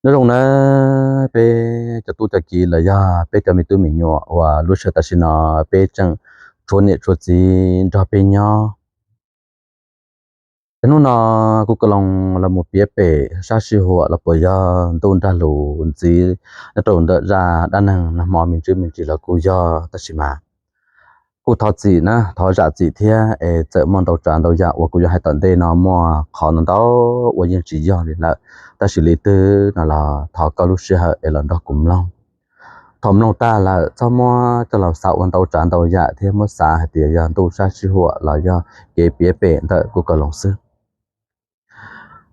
Nyob zoo na peb cov tub cov kiv los yog peb cov me tub me nyuam uas lub sij hawm tam sim no peb tseem tshuav niam tshuav txiv nrog peb nyob. Hnub no kuv ka loos los mus piav pem sab sij huam los puas yog ntuj nrag lus ntxiv nyob rau ntawm zaj dab neeg nag hmo me ntsis me ntsis los kuj yog tab sis mas kuj thov txim na, thov zam txim thiab es txawm muaj ntau tsav ntau yam uas kuv yuav hais tom ntej no muaj qhov ntau ntau uas yeej tsis yog li lawm, tab sis li twg no los thov koj lub sij hawm es los nrog kuv mloog. Thaum mloog tag lawm txhob muab coj los xav ua ntau tsav ntau yam thiab muab xav hais tias yog ntuj sab sij huam los yog kev piav pem ntawm kuv ka loos xwb.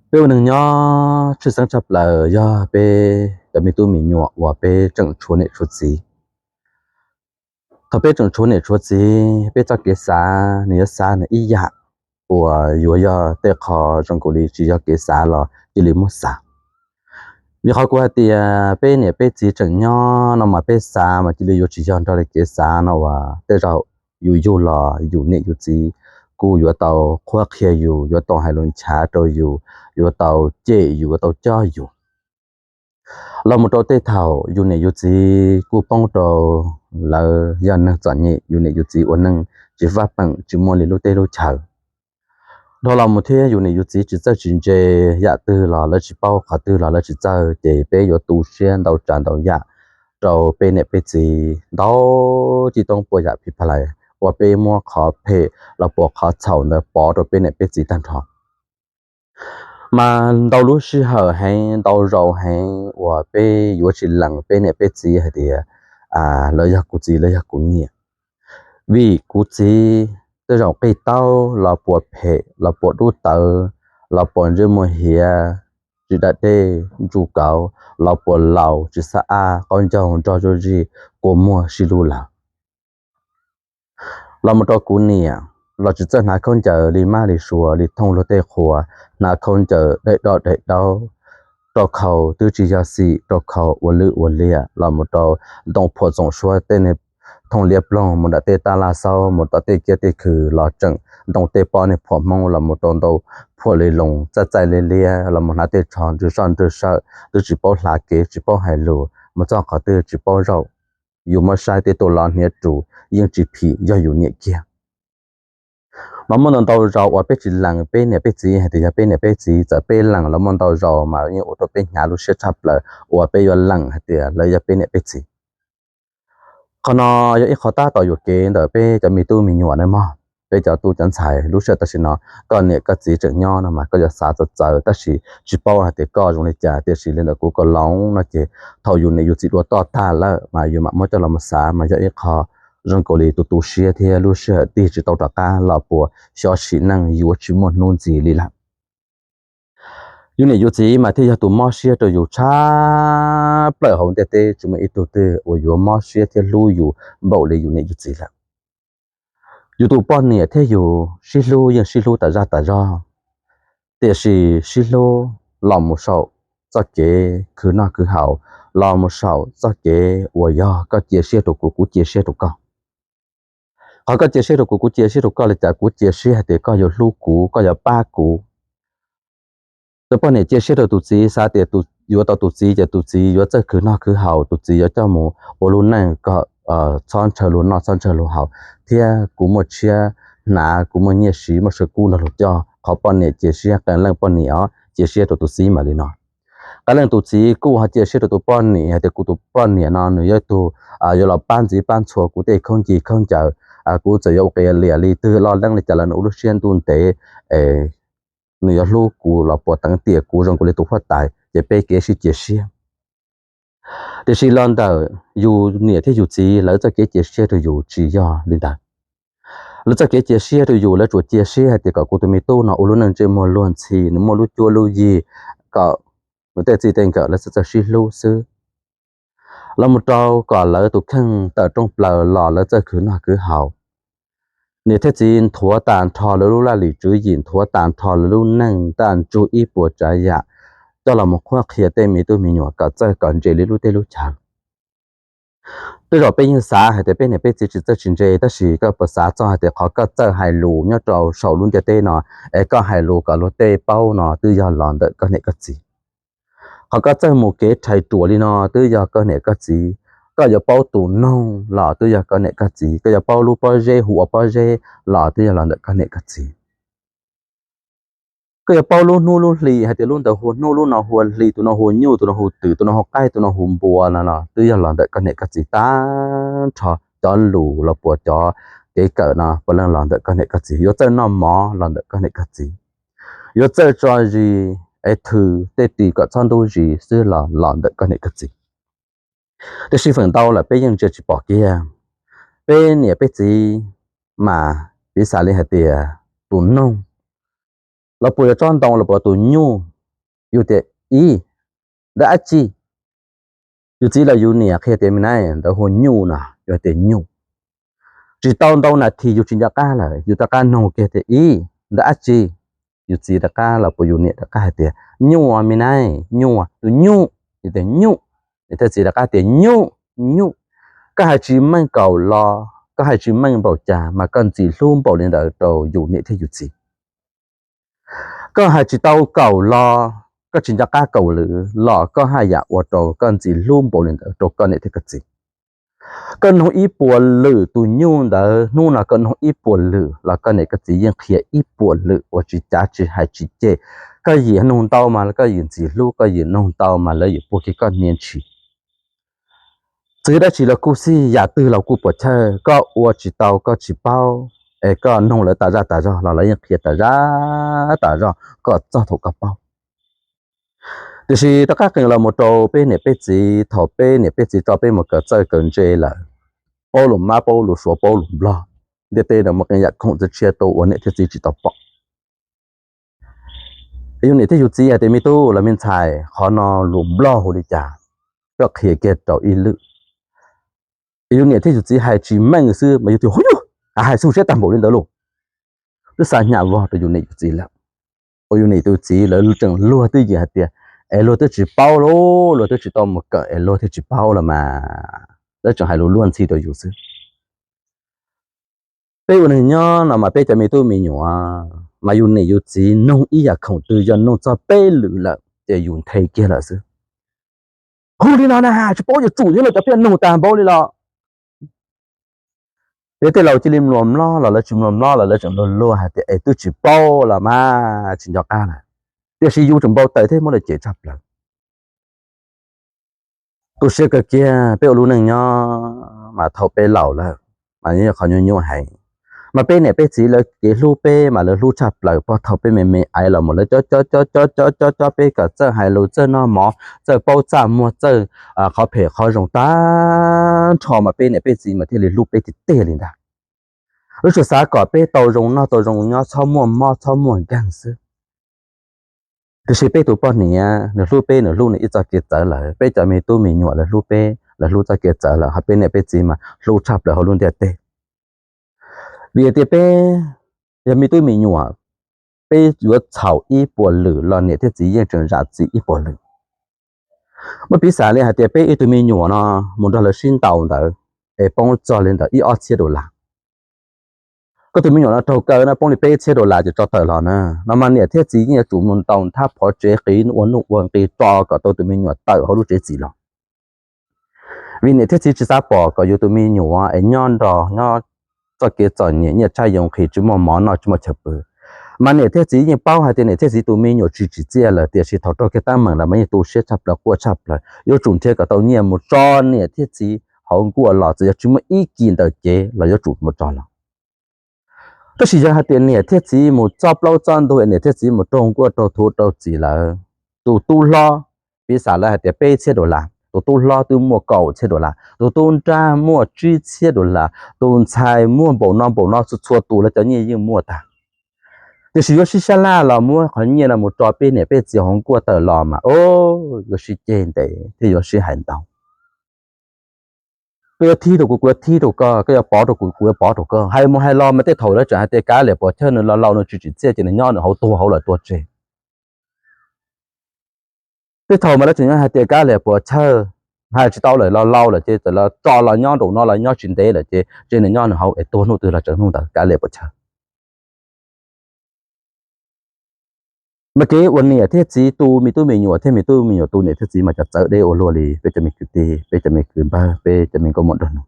Peb ua neeg nyob tshwj xeeb tshaj plaws yog peb cov me tub me nyuam uas peb tseem tshuav niam tshuav txiv. Thaum peb tseem tshuav niam tshuav txiv peb txoj kev xav nws yuav xav nws ib yam uas yuav yog tej qho zoo nkaus li tsis yog kev xav los cia li muab xav. Vim qhov kuv hais tias peb niam peb txiv tseem nyob no mas peb xav mas cia li yuav tsis yog nrog li kev xav no uas tej zaum yus yug los yus niam yus txiv kuj yuav tau qhuab qhia yus, yuav tau hais lus nchav rau yus, yuav tau cem yus, yuav tau cob yus. Los mus rau tej thaum yus niam yus txiv kuj poob rau lawv yog neeg txom nyem, yus niam yus txiv ua neej tsis faj peem tsis muaj li lub teb lub chaw. Dhau los mus thiab yus niam yus txiv tsis txawj tsis ntse, yam twg los lawv tsis paub, qhov twg los lawv tsis txawj, ces peb yuav tu siab ntau tsav ntau yam rau peb niam peb txiv ntau tsis toob puas yam phim pha lais uas peb muab qhov phem los puas qhov txhaum ntawd pov rau peb niam peb txiv tag nrho. Mas ntau lub sij hawm heev ntau zaus heev uas peb yuav tsis lees peb niam peb txiv hais tias lawv yog kuv txiv lawv yog kuv niam. Vim kuv txiv tej zaum qig taub los puas phem los puas dub tawv los puas ntsej muag hiav, tsis dam dej ntsuj kauv los puas laus tsis xab ab qaub ncaug nrog zuj zig kua muag sib hlub lawm. Los mus rau kuv niam los tsis txawj hnav khaub ncaws li mab li sua li thooj luag tej qhua, hnav khaub ncaws daim doj daim daub, rau khau twb tsis yog xim, rau khau ua lwj ua liam los mus rau ntoo phuam txoom suab tej thooj liab ploog mus nram tej taj laj xaub mus tom tej kiab tej khw los tseem ntoo tej pob niag phuam hmoob los mus rau ntoo phuam li loos txaij txaij liab liab los mus hnav tej tsho nrwg soj nrwg sawm twb tsis paub hla kev tsis paub hais lus mus txog qhov twg tsis paub zaum. Yus muab saib tej tus los hniav rus yeej tsis phim yog yus niam kiag. Mas muaj ntau ntau zaus uas peb tsis lees peb niam peb txiv hais tias yog peb niam peb txiv, txawm peb lees los muaj ntau zaus mas yeej ua rau peb hnyav lub siab tshaj plaws uas peb yuav lees hais tias lawv yog peb niam peb txiv. Qhov no yog ib qho tab tom yuam kev ntawm peb cov me tub me nyuam na mog. Peb cov tub cov ntxhais lub sij hawm tam sim no koj niam koj txiv tseem nyob no mas koj yuav xav txawv txawv tab sis tsis paub hais tias koj zoo li cas, tiam sis li ntawm kuv ka loos no ces thaum yus niam yus txiv dua toj tag lawm mas yus mam muab coj los mus xav mas yog ib qho zoo nkaus li tu tu siab thiab lub sij hawm tig tsis tau rov qab los puas xyov sim neej yuav tsis muaj hnub ntxiv li lawm. Yus niam yus txiv mas thiaj yog tus mob siab rau yus tshaj plaws hauv ntiaj teb, tsis muaj ib tug twg uas yuav mob siab thiab hlub yus npaum li yus niam yus txiv lawm. Yus tus poj niam thiab yus sib hlub yeej sib hlub tas zaj tas zog, tiam sis sib hlub los mus saum txoj kev khwv noj khwv haus, los mus saum txoj kev uas yog koj cia siab rau kuv, kuv cia siab rau koj. Qhov koj cia siab rau kuv, kuv cia siab rau koj li cas? Kuv cia siab hais tias koj yuav hlub kuv, koj yuav pab kuv. Tus poj niam cia siab rau tus txiv, xav tias yuav tau tus txiv ces tus txiv yuav txawj khwv noj khwv haus, tus txiv yuav coj mus ua lub neej kom txhob ntshaw luag noj txhob ntshaw luag haus, thiab kuv muaj tshiab hnav, kuv muaj nyiaj siv, muaj saw kub nrog luag coj. Qhov poj niam cia siab, qee leej poj niam os cia siab rau tus txiv mas li no. Qee leej tus txiv kuj ho cia siab rau tus poj niam hais tias kuv tus poj niam no nws yog ib tug yuav los pab ntxiv pab ntxhua kuv tej khaub ncaws khaub ncaws, kuv txawm yuav ua qias liam li twg loj leeb li cas los nws ua lub siab ntuj ntev, nws yuav hlub kuv los puas teev tiam kuv zoo nkaus li tus huab tais, ces peb kev sib cia siab. Tiam sis los ntawm yus niam thiab yus txiv lawv txoj kev cia siab rau yus tsis yog li ntawd. Lawv txoj kev cia siab rau yus, lawv tsuas cia siab hais tias kom kuv tus me tub no ua lub neej ntsej muag luag ntxhi, nws muaj lub cuab lub yig, kom nws tej txij tej nkawm lawv txawj txawj sib hlub xwb. Los mus rau kom lawv tus kheej tawm rooj plaws los lawv txawj khwv noj khwv haus. Niam thiab txiv nthuav tag nrho lawv lub laj lim tswv yim, nthuav tag nrho lawv lub neej, ntaj ntsug ib puas tsav yam coj los mus qhuab qhia tej me tub me nyuam kom txawj kom ntse li lub teb lub chaw. Tej zaum peb yeej xav hais tias peb niam peb txiv tsis txawj tsis ntse, tab sis koj puas xav txog hais tias qhov koj txawj hais lus nyob rau saum lub ntiaj teb no, es koj hais lus kom luag tej paub no twb yog los ntawm koj niam koj txiv. Qhov koj txawj mus kev rhais ruam li no twb yog koj niam koj txiv. Koj yuav paub tus noog los twb yog koj niam koj txiv. Koj yuav paub lub pob zeb hu ua pob zeb los twb yog los ntawm koj niam koj txiv. Koj yuav paub lub hnub lub hli hais tias lub ntawd hu hnub, lub no hu hli, tus no hu nyuj, tus no hu twm, tus no hu qaib, tus no hu npua no los twb yog los ntawm koj niam koj txiv tag nrho. Cov lus los puas cov kev kawm no puav leej los ntawm koj niam koj txiv. Yuav txawj noj mov los ntawm koj niam koj txiv. Yuav txawj tso zis es thws tej ris kom txhob ntub zis xwb los los ntawm koj niam koj txiv. Tiam sis feem ntau lawm peb yeej ntsia tsis pom kiag. Peb niam peb txiv mas piv xam li hais tias tus noog los puas yog tsob ntoo los puas tus nyuj, yus tias ib, ntawd dab tsi? Yus txiv los yus niam qhia tias me na, ntawd hu nyuj no, yus tias nyuj. Tsis tau ntau nas this yus tsis nco qab lawm, yus rov qab noog kiag tias ib, ntawd dab tsi? Yus txiv rov qab los puas yus niam rov qab hais tias nyuj me na, nyuj, tus nyuj, yus tias nyuj. Niam thiab txiv rov qab tias nyuj, nyuj. Koj hais tsis meej kaum lo, koj hais tsis meej npaum cas mas koj ntxim hlub npaum li ntawd rau yus niam thiab yus txiv. Koj hais tsis tau kaum lo, koj tsis nco qab kaum lwm los koj haj yam ua rau koj ntxim hlub npaum li ntawd rau koj niam thiab koj txiv. Koj noog ib puas lwm tus nyuj ntawd, hnub no koj noog ib puas lwm los koj niam koj txiv yeej qhia ib puas lwm uas tsis cav tsis hais tsis cem. Koj yim noog ntau mas koj yim ntxim hlub, koj yim noog ntau mas lawv yim puag kiag koj hnia ntshis. Txwv dab tsi los kuj xij, yam twg los kuj puas chawj, koj ua tsis tau koj tsis paub, es koj noog lawv tas zaj tas zog los lawv yeej qhia tas zaj tas zog kom txog thaum koj paub. Tiam sis rov qab qees los mus rau peb niam peb txiv, thaum peb niam peb txiv tso peb mus kawm txawj kawm ntse lawm, paub lus mab paub lus suav paub lus nplog, ntiaj teb no muaj qee yam khoom txawv tshiab tuaj uas niam thiab txiv tsis tau pom. Yus niam thiab yus txiv hais tias me tub los me ntxhais, qhov no lus nplog hu li cas, koj qhia kiag rau ib lwm. Yus niam thiab yus txiv hais tsis meej xwb mas yus tias hu yus, hais xu siab tag npaum li ntawd lauj. Twb xa nyam vog rau yus niam yus txiv lawm. Ua yus niam yus txiv lawv tseem luag twj ywm hais tias es luag twb tsis paub lauj, luag twb tsis tau mus kawm es luag thiaj tsis paub los mas, lawv tseem hais lus luag ntxhi rau yus xwb. Peb ua neeg nyob no mas peb cov me tub me nyuam mas yus niam yus txiv noog ib yam khoom twg yog noog txog peb lwm lawm ces yus nthe kiag lawm xwb. Hu li no na, tsis paub yuav tsum thiab los cov pheej noog tag npaum li los. Ces tej laus cia li mluas mlob los lawv tsis mluas mlob los lawv tseem luag luag hais tias es twb tsis paub los mas tsis nco qab lawm. Tiam sis yus tseem npau taws thiab muab lawv cem tshaj plaws. Tu siab kawg kiag, peb ua lub neej nyob mas thaum peb laus lawm mas yog qhov nyuaj nyuaj heev. Mas peb niam peb txiv lawv kev hlub peb mas lawv hlub tshaj plaws, puag thaum peb me me aiv los mus lawv cob cob cob cob cob cob peb kom txawj hais lus, txawj noj mov, txawj paub txaj muag, txawj qhov phem qhov zoo tag nrho mas peb niam peb txiv mas thiaj li hlub peb tiag tiag li ntag. Lawv tsuas xav kom peb tau zoo noj tau zoo nyob, txhob muaj mob txhob muaj nkeeg xwb. Tiam sis peb tus poj niam nws hlub peb, nws hlub nws ib txoj kev txawv lawm, peb cov me tub me nyuam lawv hlub peb, lawv hlub txoj kev txawv lawm, ho peb niam peb txiv mas hlub tshaj plaws hauv lub ntiaj teb. Vim tias peb yog me tub me nyuam, peb yuav txhaum ib puas lwm los niam thiab txiv yeej tseem zam txim ib puas lwm. Muab piv xam li hais tias peb ib tug me nyuam no mus nrog lawv sib ntaus ntawd es poob txog li ntawd ib ob txhiab dollar. Koj tus me nyuam no raug kaw no poob li peb txhiab dollar ces tso tawm los na, no mas niam thiab txiv yeej yuav tsum mus ntaus nthab phov tsev, qiv ua nuj ua nqi tso kom tau tus me nyuam tawm hauv lub tsev txim los. Vim niam thiab txiv tsis xav pom kom yus tus me nyuam es nyob nrog nyob txoj kev txom nyem, nyiaj tshaj yoov nqhis, tsis muaj mov noj tsis muaj chaw pw. Mas niam thiab txiv yeej paub hais tias niam thiab txiv tus me nyuam tsis tsim txiaj lawm, tiam sis thaum raug kiag teeb meem lawm mas yeej tu siab tshaj plaws, quaj tshaj plaws. Yuav tsum nrhiav kom tau nyiaj mus tso niam thiab txiv hauv nkuaj los, txawm yog tsis muaj ib kis ntawm cev los yuav tsum mus tso los. Tab sis yog hais tias niam thiab txiv mus txoj plaub txoj ntug, niam thiab txiv mus raug nkuaj raug thuv raug txim lawm, tus tub hlob, piv xam lawv hais tias peb txhiab dollar, tus tub hlob twb muaj kaum txhiab dollar, tus tub nrab muaj tsib txhiab dollar, tus ntxhais muaj npaum no npaum no, txhua txhua tus lawv cov nyiaj yeej muaj tag. Tiam sis yuav sib sab laj los muab qhov nyiaj no mus tso peb niam peb txiv hauv nkuaj tawm los mas, o, yuav sib ceg ntev thiab yuav sib hais ntau. Koj yuav thib rau kuv, kuv yuav thib rau koj, koj yuav pov rau kuv, kuv yuav pov rau koj. Hais mus hais los mas tej thaum lawv tseem hais tias kav liam puas chawj, nws laus laus nws tsis tsim txiaj ces nws nyob nws hauv tuag hauv lawm tuag tseg. Tej thaum mas lawv tseem nyob hais tias kav liam puas chawj, hais tsis tau lawm, laus laus lawm ces txawm los tso los nyob nraum no los nyob tsis ntev lawm ces ntshe nws nyob nws hauv es tuag hnub twg los tseem hnub ntawd, kav liam puas chawj. Mas kev uas niam thiab txiv tu me tub me nyuam thiab me tub me nyuam tu niam thiab txiv mas cov txawv deb ua luaj li peb cov me kwv tij, peb cov me kwv npawg, peb cov me nkauj muam nraug nus.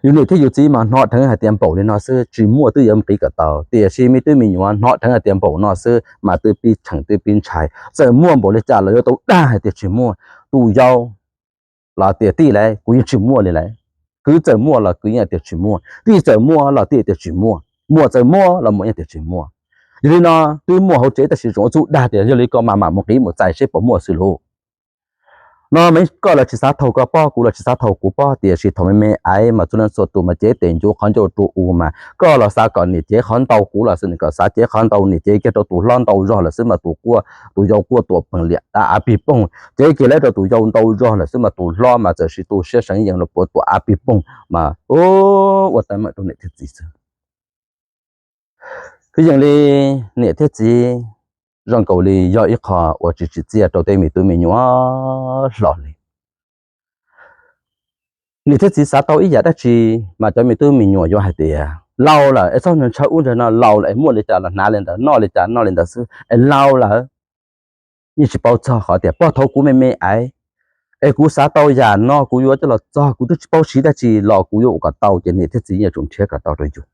Yus niam thiab yus txiv mas hnov dheev hais tias npaum li no xwb tsis muaj twb yuav qiv kom tau, tiam sis me tub me nyuam hnov dheev hais tias npaum no xwb mas twb pib txheem twb pib ntshai. Txawm muaj npaum li cas los yuav tau dag hais tias tsis muaj. Tus yau los tias tij lawm, kuv yeej tsis muaj li lawm. Kwv txawm muaj los kwv yeej tias tsis muaj, tij txawm muaj los tij tias tsis muaj, muam txawm muaj los muam yeej tias tsis muaj. Yog li no, twb muaj hauv tsev tab sis tseem ua txuj dag tias yog li ko mas mam mus qiv mus txais seb puas muaj xwb lauj. No mas koj los tsis xav thaum koj pob, kuv los tsis xav thaum kuv pob, tiam sis thaum me me aiv mas txhua leej txhua tus mas cev tes ncuv qhov ncauj rua u mas koj los xav kom niam cev qhov ntau, kuv los xav kom xav cev qhov ntau, niam cev kiag rau tus hlob ntau zog lawm xwb mas tus quaj, tus yau quaj tuam pees liam av pig poog, cev kiag lawm rau tus yau ntau zog lawm xwb mas tus hlob mas txawm sis tu siab seev yees los puav tuam av pig poog mas ua teeb meem rau niam thiab txiv xwb. Kwv yees li niam thiab txiv zoo nkaus li yog ib qho uas tsis tsim txiaj rau tej me tub me nyuam hlo li. Niam thiab txiv xav tau ib yam dab tsi mas cov me tub me nyuam yuav hais tias laus lawm es txhob ntshaw ub ntshaw no, laus lawm es muaj li cas los hnav li ntawd, noj li cas noj li ntawd xwb es laus lawm. Yeej tsis paub txog qhov tias puag thaum kuv me me aiv es kuv xav tau yam no kuv yuav coj los txog, kuv twb tsis paub siv dab tsi los kuv yuav ua kom tau, ces niam thiab txiv yeej yuav tsum nrhiav kom tau rau yus.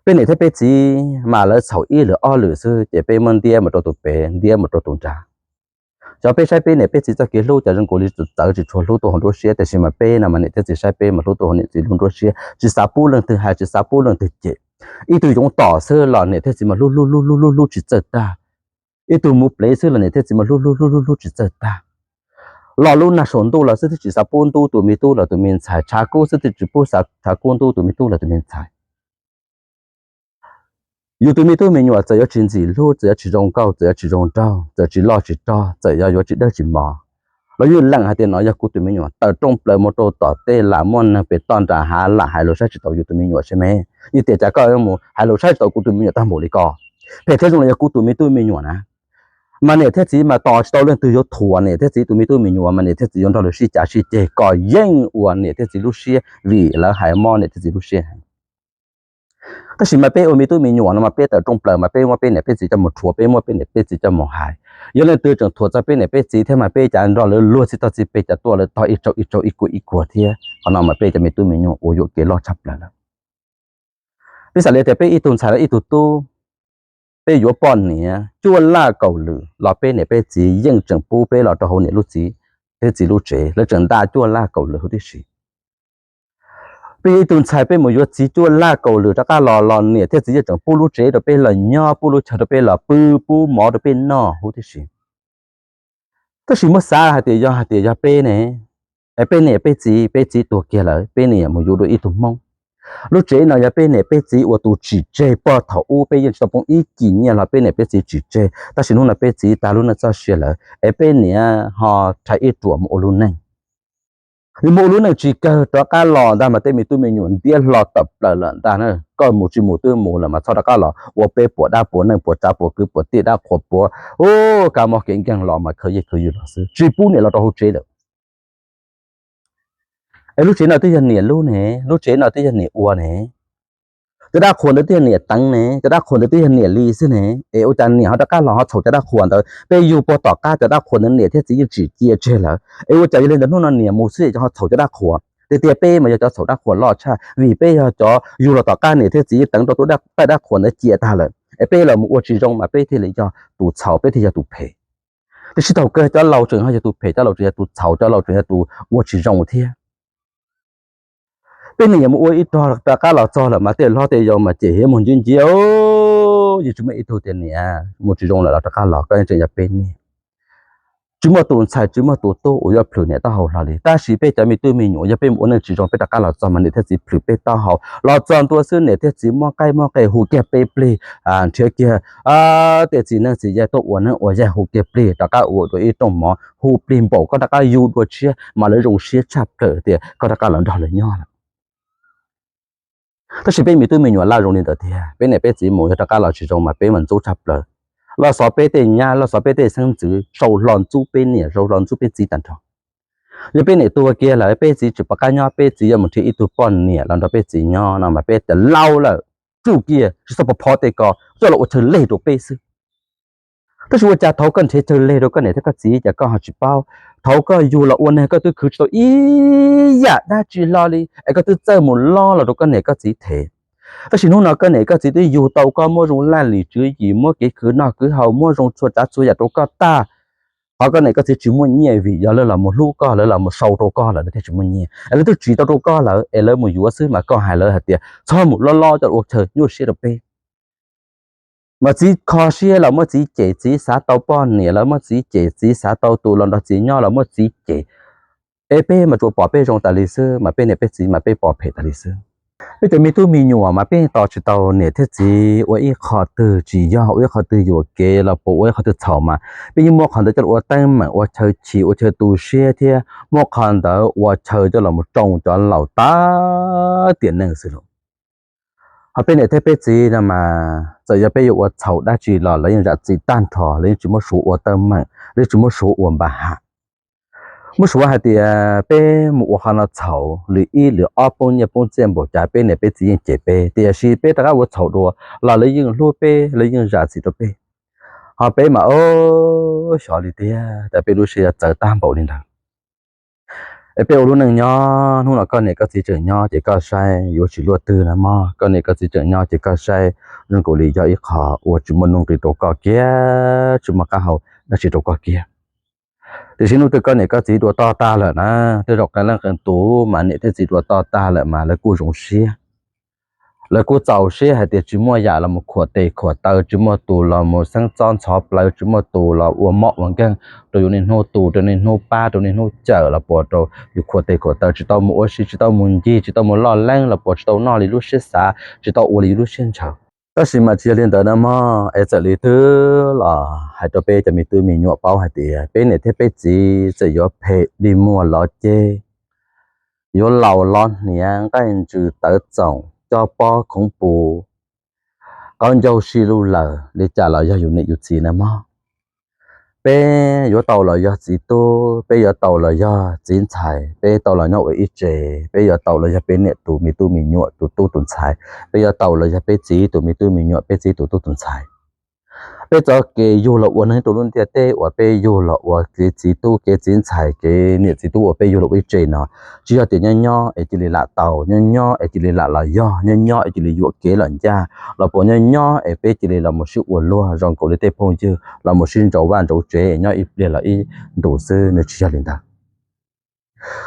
Peb niam thiab peb txiv mas lawv txhaum ib lwm ob lwm xwb ces peb muab ntiab mus rau tus pem ntiab mus rau tus nrag. Cov peb saib peb niam peb txiv txoj kev hlub ces zoo nkaus li txawv tsis tshua hlub tuaj hauv nruab siab, tiam sis mas peb no mas niam thiab txiv saib peb mas hlub tuaj hauv niam txiv lub nruab siab, tsis xav pub leej twg hais tsis xav pub leej twg cem. Ib tug yoov tom xwb los niam thiab txiv mas hlub hlub hlub hlub hlub hlub tsis txawj tag. Ib tug mus plev xwb los niam thiab txiv mas hlub hlub hlub hlub hlub tsis txawj tag. Los lub nag saum ntuj los xwb twb tsis xav pub ntub tus me tub los tus me ntxhais, tshav kub xwb twb tsis pub xav tshav kub ntub tus me tub los tus me ntxhais. Yus tus me tub me nyuam txawm yuav tsis ntxim hlub, txawm yuav tsis zoo nkauj, txawm yuav tsis zoo nraug, txawm tsis loj tsis rog, txawm yuav yuav tsis dawb tsis mos, los yeej lees hais tias no yog kuv tus me nyuam, tawm rooj plaws mus rau tom tej lam muaj neeg pem toj nram hav lam hais lus saib tsis taus yus tus me nyuam seb me. Yeej tias cas koj mus hais lus saib tsis taus kuv tus me nyuam tag npaum li ko. Phem thiab zoo los yog kuv tus me tub me nyuam na. Mas niam thiab txiv mas tos tsis tau leej twg yuav thuam niam thiab txiv tus me tub me nyuam mas niam thiab txiv yuav nrog lawv sib cav sib ceg kom yeej ua niam thiab txiv lub siab vim lawv hais mob niam thiab txiv lub siab. Tab sis mas peb ua me tub me nyuam no mas peb tawm rooj plaws mas peb muab peb niam peb txiv coj mus rhuav, peb muab peb niam peb txiv coj mus hais. Yog leej twg tseem thuam txog peb niam peb txiv thiab mas peb cav nrog lawv luag txij toj txij peg cav tuaj lawv tog ib tsaug ib tsaug ib kuag ib kuag thiab. Qhov no mas peb cov me tub me nyuam ua yuam kev loj tshaj plaws lawm. Peb xav li tias peb ib tug ntxhais los ib tug tub, peb yuav poj niam cuaj laj kaum lwm los peb niam peb txiv yeej tseem pub peb los rau hauv niam lub txiv thiab txiv lub tsev, lawv tseem nta cuaj laj kaum lwm huv tib si. Peb yog ib tug ntxhais peb mus yuav txiv cuaj laj kaum lwm rov qab los los niam thiab txiv yeej tseem pub lub tsev rau peb los nyob, pub lub chaw rau peb los pw, pub mov rau peb noj huv tib si. Tab sis muab xav hais tias yog hais tias yog peb ne, es peb niam peb txiv, peb txiv tuag kiag lawm peb niam mus yuav dua ib tug hmoob. Lub tsev no yog peb niam peb txiv ua tus tsim tseg, puag thaum ub peb yeej tsis tau poob ib cim nyiaj los peb niam peb txiv tsim tseg, tab sis hnub no peb txiv tag lub neej txoj sia lawm es peb niam ho rhais ib ruam mus ua lub neej. Yus mus ua lub neej tsis kawg rov qab los ntag mas tej me tub me nyuam ntiab hlo tawm plaws lawm ntag na. Koj mus tsis mus twb mus lawm mas txhob rov qab los ua peb puas dab puas neej puas tsav puas kwv puas tij dab qhuas puas, u, kab mob kev nkeeg los mas khwv yeej khwv yus los xwb, tsis pub niam los rau hauv tsev lawm. Es lub tsev no twb yog niam lub ne, lub tsev no twb yog niam ua ne, cov dab qhuas ntawd twb yog niam teev ne, cov dab qhuas ntawd twb yog niam li xwb ne, es ua cas niam ho rov qab los ho txhaum cov dab qhuas ntawd? Peb yug puag tom qab cov dab qhuas ntawd niam thiab txiv yeej tsim cia tseg lawm, es ua cas yog li ntawd hnub no niam mus xwb ho txhaum cov dab qhuas? Tiag tiag peb mas yog cov txhaum dab qhuas loj tshaj, vim peb yog cov yug los tom qab niam thiab txiv yeej teev rau tus dab, tej dab qhuas ntawd cia tag lawm, es peb los mus ua tsis zoo mas peb thiaj li yog tus txhaum, peb thiaj yog tus phem. Tiam sis thaum kawg cov laus tseem ho yog tus phem, cov laus tseem yog tus txhaum, cov laus tseem yog tus ua tsis zoo thiab. Peb niam mus ua ib rog rov qab los txog lawm mas tej hlob tej yau mas cem hiav mus nciab nciab, yeej tsis muaj ib tug tias niam mus tsis zoo lawm los rov qab los, koj yeej tseem yog peb niam. Tsis muaj tus ntxhais tsis muaj tus tub uas yuav plhws niam taub hau hlo li, tab sis peb cov me tub me nyuam yog peb mus ua neej tsis zoo peb rov qab los txog mas niam thiab txiv plhws peb taub hau. Los txog ntua xwb niam thiab txiv muab qaib muab qe hu kiag peb plig, nrhiav kiag tej txiv neeb txiv yaig tuaj ua neeb ua yaig hu kiag plig, rov qab ua dua ib rooj mov hu plig npaum koj rov qab yug dua tshiab mas lawv zoo siab tshaj plaws tias koj rov qab los nrog lawv nyob lawm. Tab sis peb me tub me nyuam laj zoo li ntawd tiag, peb niam peb txiv mus yog rov qab los tsis zoo mas peb mas ntxub tshaj plaws. Los xov peb tej nyab, los xov peb tej xeeb ntxwv, sau hlo ntxub peb niam, sau hlo ntxub peb txiv tag nrho. Yog peb niam tuag kiag lawm peb txiv tsis pom qab nyob, peb txiv yuav mus nrhiav ib tug poj niam los nrog peb txiv nyob no mas peb tias laus lawm. tsuj kiag tsis txhob pov phov tej ko, coj los ua chaw leg rau peb xwb. Tab sis ua cas thaum koj nrhiav chaw leg rau koj niam thiab koj txiv ces koj ho tsis paub. Thaum koj yug los ua neeg koj twb khwv tsis tau ib yam dab tsi hlo li es koj twb txawj mus lov los rau koj niam koj txiv them. Tab sis hnub no koj niam koj txiv twb yug tau koj, muab zoo laj lim tswv yim, muab kev khwv noj khwv haus, muab zoo txhua tsav txhua yam rau koj tag. Qhov koj niam koj txiv tsis muaj nyiaj vim yog lawv los mus hlub koj, lawv los mus sau rau koj lawm, lawv thiaj tsis muaj nyiaj. Es lawv twb tsis tau rau koj lawm es lawv mus yuav xwb mas koj hais lawv hais tias txhob mus lov lov coj los ua chaw nyuaj siab rau peb. Mas txiv kho siab los muab txiv cem, txiv xav tau poj niam los muab txiv cem, txiv xav tau tus los nrog txiv nyob los muab txiv cem. Es peb mas tsuas pom peb zoo tas li xwb, mas peb niam peb txiv mas peb pom phem tas li xwb. Peb cov me tub me nyuam mas peb tos tsis tau niam thiab txiv ua ib qho twg, tsis yog ua ib qho twg yuam kev los puas ua ib qho twg txhaum mas peb yeej muab qhov ntawd coj los ua teeb meem, ua chaw chim, ua chaw tu siab thiab muab qhov ntawd ua chaw coj los mus tsoo cov laus tag tiam neej xwb lauj. Ho peb niam thiab peb txiv no mas txawm yog peb yuav ua txhaum dab tsi los lawv yeej zam txim tag nrho, lawv yeej tsis muab suav ua teeb meem, lawv yeej tsis muab suav ua npa ham. Muab suav hais tias peb mus ua qhov no txhaum, lwm ib lwm ob poob nyiaj poob txiaj npaum cas peb niam peb txiv yeej cem peb, tiam sis peb rov qab ua txhaum dua los lawv yeej hlub peb, lawv yeej zam txim rau peb. Ho peb mas xyov li tiag, tas peb lub siab yuav txawv tag npaum li ntawd. Es peb ua lub neej nyob, hnub no koj niam koj txiv tseem nyob ces koj saib yuav tsis luaj twg na mog. Koj niam koj txiv tseem nyob ces koj saib zoo nkaus li yog ib qho uas tsis muaj nuj nqis rau koj kiag, tsis muaj qab hau dab tsi rau koj kiag. Tiam sis hnub twg koj niam koj txiv dua toj tag lawm na, tej zaum qee leej qee tus mas niam thiab txiv dua toj tag lawm mas lawv kuj zoo siab. Lawv kuj txaus siab hais tias tsis muaj yam los mus khuam tes khuam taw, tsis muaj tus los mus xeeb txob ntxhov plawv, tsis muaj tus los ua mob ua nkeeg rau yus niaj hnub tu, rau niaj hnub pab, rau niaj hnub cawm los puas rau yus khuam tes khuam taw, tsis tau mus ua si, tsis tau mus ncig, tsis tau mus loj leeb los puas tsis tau noj li lub siab xav, tsis tau ua li yus lub siab ntshaw. Tab sis mas tsis yog li ntawd na mog, es txawm li twg los hais rau peb cov me tub me nyuam paub hais tias peb niam thiab peb txiv txawm yuav phem dig muag lov ceg, yuav laus lov hniav, nqaij ntsws tawv txoom, cob pob khoov pus, qaub ncaug sib lug lawm li cas los yog yus niam yus txiv na mog. Peb yuav tau los yog txiv tub, peb yuav tau los yog txiv ntxhais, peb tau los nyob ua ib tse, peb yuav tau los yog peb niam tus me tub me nyuam tus tub tus ntxhais, peb yuav tau los yog peb txiv tus me tub me nyuam, peb txiv tus tub tus ntxhais. Peb txoj kev yug los ua neeg rau lub ntiaj teb uas peb yug los ua kev txiv tub kev txiv ntxhais kev niam txiv tub uas peb yug los ua ib tse no, tsis yog tias nyob nyob es cia li lam tau, nyob nyob es cia li lam los yog, nyob nyob es cia li yuam kev los ncaj, los puas nyob nyob es peb cia li los mus sib ua luag zoo nkaus li tej phooj ywg los mus sib ntsauv vaj ntsauv tsev nyob ib pliag los ib ntus xwb, nws tsis yog li ntawd.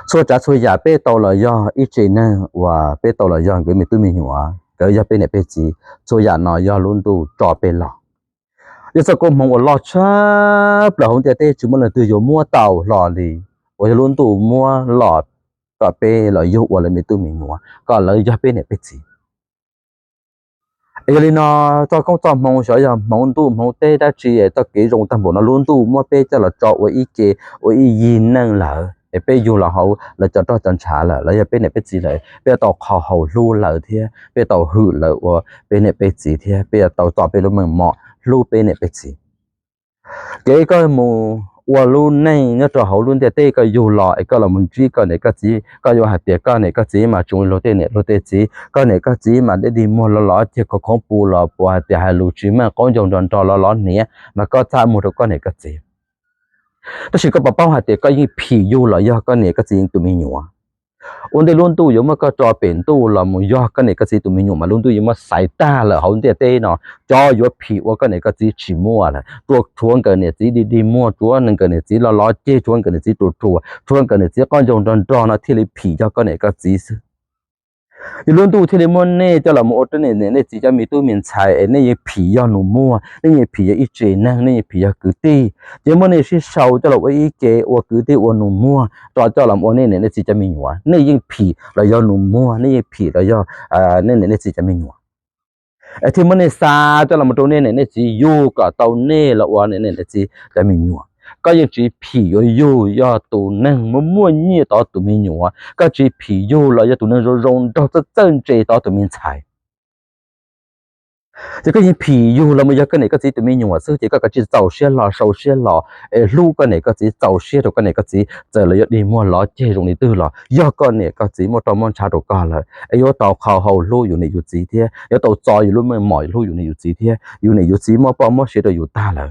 Txhua tsav txhua yam peb tau los yog ib tse neeg uas peb tau los yog nkawd me tub me nyuam, nkawd yog peb niam peb txiv, txhua yam no yog lub ntuj tso peb los. Yog txoj koob hmoov uas loj tshaj plaws hauv ntiaj teb tsis muaj leej twg yuav muab tau hlo li, uas yog lub ntuj muab los kom peb los yug ua lawv me tub me nyuam, kom lawv yog peb niam peb txiv. Es yog li no, txoj koob txoj hmoov xyov yog hmoov ntuj hmoov teb dab tsi es txoj kev zoo tag npaum no lub ntuj muab peb coj los tso ua ib ce, ua ib yig neej lawm es peb yug los hauv lawv cov roj cov ntshav lawm, lawv yog peb niam peb txiv lawm, peb tau qhov haus hlub lawv thiab peb tau hwm lawv ua peb niam peb txiv thiab peb yuav tau txo peb lub meej mom hlub peb niam peb txiv. Kev koj mus ua lub neej nyob rau hauv lub ntiaj teb, koj yug los es koj los mus ntsib koj niam koj txiv, koj yuav hais tias koj niam koj txiv mas tsis zoo li luag tej niam luag tej txiv, koj niam koj txiv mas dej dig muag los los ceg khoov khoov pus los puas hais tias hais lus tsis meej, qaub ncaug nrog nrog los los hniav mas koj txaj muag rau koj niam koj txiv. Tab sis koj puas paub hais tias koj yeej phim yug los yog koj niam koj txiv tus me nyuam. Ua ntej lub ntuj yuav muab koj tso pem ntuj los mus yog koj niam koj txiv tus me nyuam mas lub ntuj yuav muab xaiv tag lawm hauv ntiaj teb no. Cov yuav phim ua koj niam koj txiv tsis muaj lawm, tsuas tshuav nkawd niam txiv dig dig muag, tshuav nkawd niam txiv los los ceg, tshuav nkawd niam txiv ruam ruam, tshuav nkawd niam txiv qaub ncaug nrog nrog no thiaj li phim yog koj niam koj txiv xwb. Yog lub ntuj thiaj li muab nej coj los mus ua rau nej niam nej txiv cov me tub me ntxhais es nej yeej phim yog nus muag, nej yeej phim yog ib tse neeg, nej yeej phim yog kwv tij. Ces muab nej sib sau coj los ua ib ce ua kwv tij ua nus muag rau coj los ua nej niam nej txiv cov me nyuam, nej yeej phim los yog nus muag, nej yeej phim los yog nej niam nej txiv cov me nyuam. Es thiaj muab nej xa coj los rau nej niam nej txiv yug kom tau nej los ua nej niam nej txiv cov me nyuam. Koj yeej tsis phim yuav yug yog tus neeg muaj muaj nyiaj tod tus me nyuam, koj tsis phim yug los yog tus neeg zoo zoo nraug txawj txawj ntse tod tus me ntxhais. Ces koj yeej phim yug los mus yog koj niam koj txiv tus me nyuam xwb, ces koj kav tsij txaus siab hlo, sau siab hlo, es hlub koj niam koj txiv, txaus siab rau koj niam koj txiv, txawm lawv yuav dig muag lov ceg zoo li twg los yog koj niam koj txiv muab roj muab ntshav rau koj lawm, es yuav tau qhau hau hlub yus niam yus txiv thiab, yuav tau txo yus lub meej mom hlub yus niam yus txiv thiab. Yus niam yus txiv muab poj muab sev rau yus tag lawm.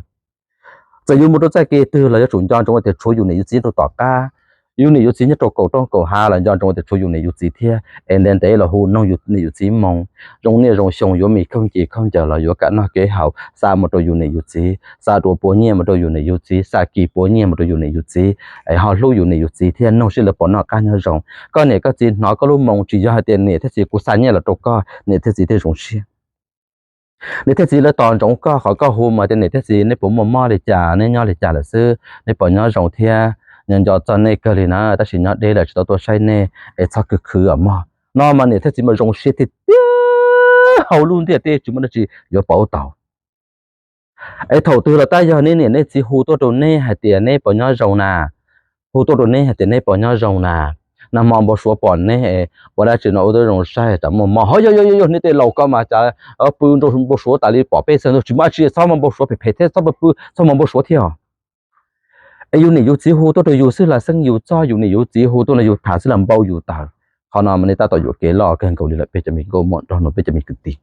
Txawm yuav mus rau txoj kev twg los yuav tsum nco ntsoov tias tshuav yus niam yus txiv rau tom qab. Yus niam yus txiv nyob rau kaum roob kaum hav los nco ntsoov tias tshuav yus niam yus txiv thiab, es ntev ntev los hu nug yus niam yus txiv moo. Zoo niaj zoo xyoo yuav me khaub nce khaub ncaws los yuav kam noj kev haus, xa mus rau yus niam yus txiv, xa rua puas nyiaj mus rau yus niam yus txiv, xa kis puas nyiaj mus rau yus niam yus txiv, es ho hlub yus niam yus txiv thiab, noog seb lawv puas noj qab nyob zoo. Koj niam koj txiv hnov koj lub moo, tsis yog hais tias niam thiab txiv kuv xa nyiaj los rau koj niam thiab txiv thiaj zoo siab. Niam thiab txiv lawv tos ntsoov koj, qhov koj hu mas tias niam thiab txiv neb puas muaj mob li cas, neb nyob li cas lawm xwb, neb puas nyob zoo thiab, nco nco txog nej kawg li na, tab sis nyob deb lawm tsis tau tuaj saib nej es txhob khwv khwv os mog. No mas niam thiab txiv mas zoo siab tiag tiag, hauv lub ntiaj teb tsis muaj dab tsi yuav pauv tau. Es thaum twg los tab yog neb niam neb txiv hu tuaj rau neb hais tias neb puas nyob zoo na, hu tuaj rau neb hais tias neb puas nyob zoo na, nag hmo npau suav pom neb ua dab tsi no ua tib zoo saib tsam muaj mob. Ho yog yog yog yog neb tej laus ko mas cas pw npau suav tas li pom peb txhia ntawd tsis muaj dab tsi, txhob muaj npau suav phem phem thiab, txhob pw txhob muaj npau suav thiab os. Es yus niam yus txiv hu tuaj rau yus xwb los xeeb yus txog, yus niam yus txiv hu tuaj no yus tham xwb los npau yus tawm. Qhov no mas nej tab tom yuam kev loj kawg nkaus li lawm peb cov me nkauj muam nraug nus, peb cov me kwv tij.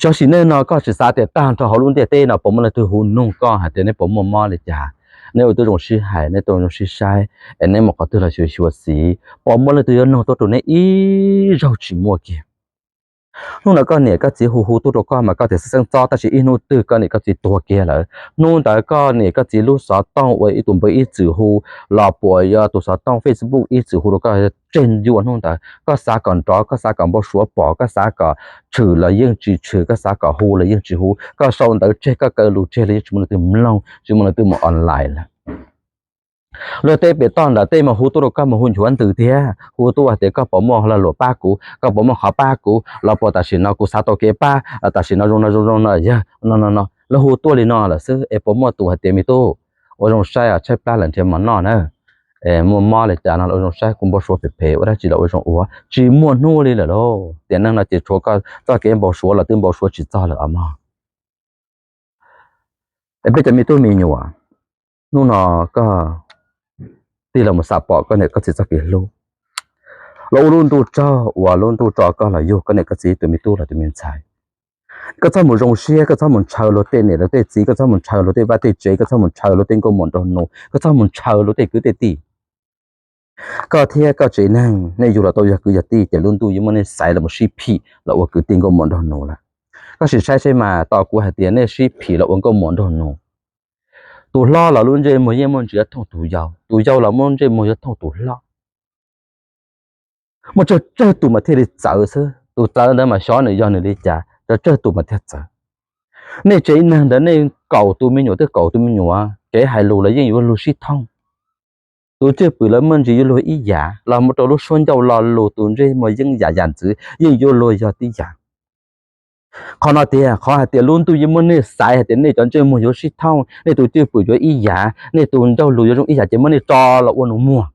Xyov sim neej no koj tsis xav tias tag nrho hauv lub ntiaj teb no puas muaj leej twg hu nug koj hais tias neb puas muaj mob li cas, neb ua tib zoo sib hais, neb ua tib zoo sib saib, es neb mus qhov twg los xyuas xyuas xim, puas muaj leej twg yuav nug tuaj rau neb ib zaug, tsis muaj kiag. Hnub no koj niam koj txiv hu hu tuaj rau koj mas koj tias xeeb xeeb txob, tab sis ib hnub twg koj niam koj txiv tuag kiag lawm, hnub ntawd koj niam koj txiv lub xov tooj uas ib tug npawb ib txwm hu los puas yog tus xov tooj Facebook ib txwm hu rau koj tseg ncua hnub ntawd, koj xav kom nrov, koj xav kom npau suav pom, koj xav kom tshwm los yeej tsis tshwm, koj xav kom hu los yeej tsis hu, koj sau ntawv tseg, koj kaw lus tseg los yeej tsis muaj leej twg mloog, tsis muaj leej twg mus online lawm. Luag tej pem toj ntawd tej mas hu tuaj rau koj mas hu nchuav ntws tiag, hu tuaj hais tias koj puas muaj lag luam pab kuv, koj puas muaj qhov pab kuv los puas tam sim no kuv xav tau kev pab, tam sim no zoo no zoo zoo no yog no no no, lawv hu tuaj li no lawm xwb es puas muaj tus hais tias me tub, ua zoo saib tshaib plab lawm nrhiav mov noj na, muaj mob li cas no los ua zoo saib, kuv npau suav phem phem ua dab tsi los ua zoo ua, tsis muaj hnub li lawm lauj. Tiam neej no ces tshuav koj txoj kev npau suav los twb npau suav tsis txog lawm os mog. Es peb cov me tub me nyuam, hnub no koj tig los mus xam pom koj niam koj txiv txoj kev hlub, los ua lub ntuj tsaug uas lub ntuj tso koj los yug koj niam koj txiv tus me tub los tus me ntxhais. Koj txhob mus zoo siab, koj txhob mus ntshaw luag tej niam luag tej txiv, koj txhob mus ntshaw luag tej vaj tej tsev, koj txhob mus ntshaw luag tej nkauj muam nraug nus, koj txhob mus ntshaw luag tej kwv tej tij. Koj thiab koj tsev neeg nej yug los tau yog kwv yog tij ces lub ntuj yeej muab nej xaiv los mus sib phim los ua kwv tij nkauj muam nraug nus lawm. Koj sim saib seb mas, tos kuv hais tias nej sib phim los ua nkauj muam nraug nus, tus hlob los lub ntsej muag yeej muaj ntsis yuav thooj tus yau, tus yau los muaj ntsej muag yuav thooj tus hlob. Muaj tsawg tsawg tus mas thiaj li txawv xwb, tus txawv ntawd mas xyov nws yog nws li cas, tsawg tsawg tus mas thiaj txawv. Nej tsev neeg ntawd nej kaum tus me nyuam twb kaum tus me nyuam, kev hais lus los yeej yuav luag sib thooj. Tus cwj pwm los muaj ntsis yuav luag ib yam, los mus rau lub suab ncauj lo lus tus ntsej muag yeeb yam yam ntxwv yeej yuav luag yog tib yam. Qhov no tiag, qhov hais tias lub ntuj yeej muab nej xaiv hais tias nej cov ntsej muag yuav sib thooj, nej tus cwj pwm yuav ib yam, nej tus ncauj lus yuav zoo ib yam ces muab nej tso los ua nus muag.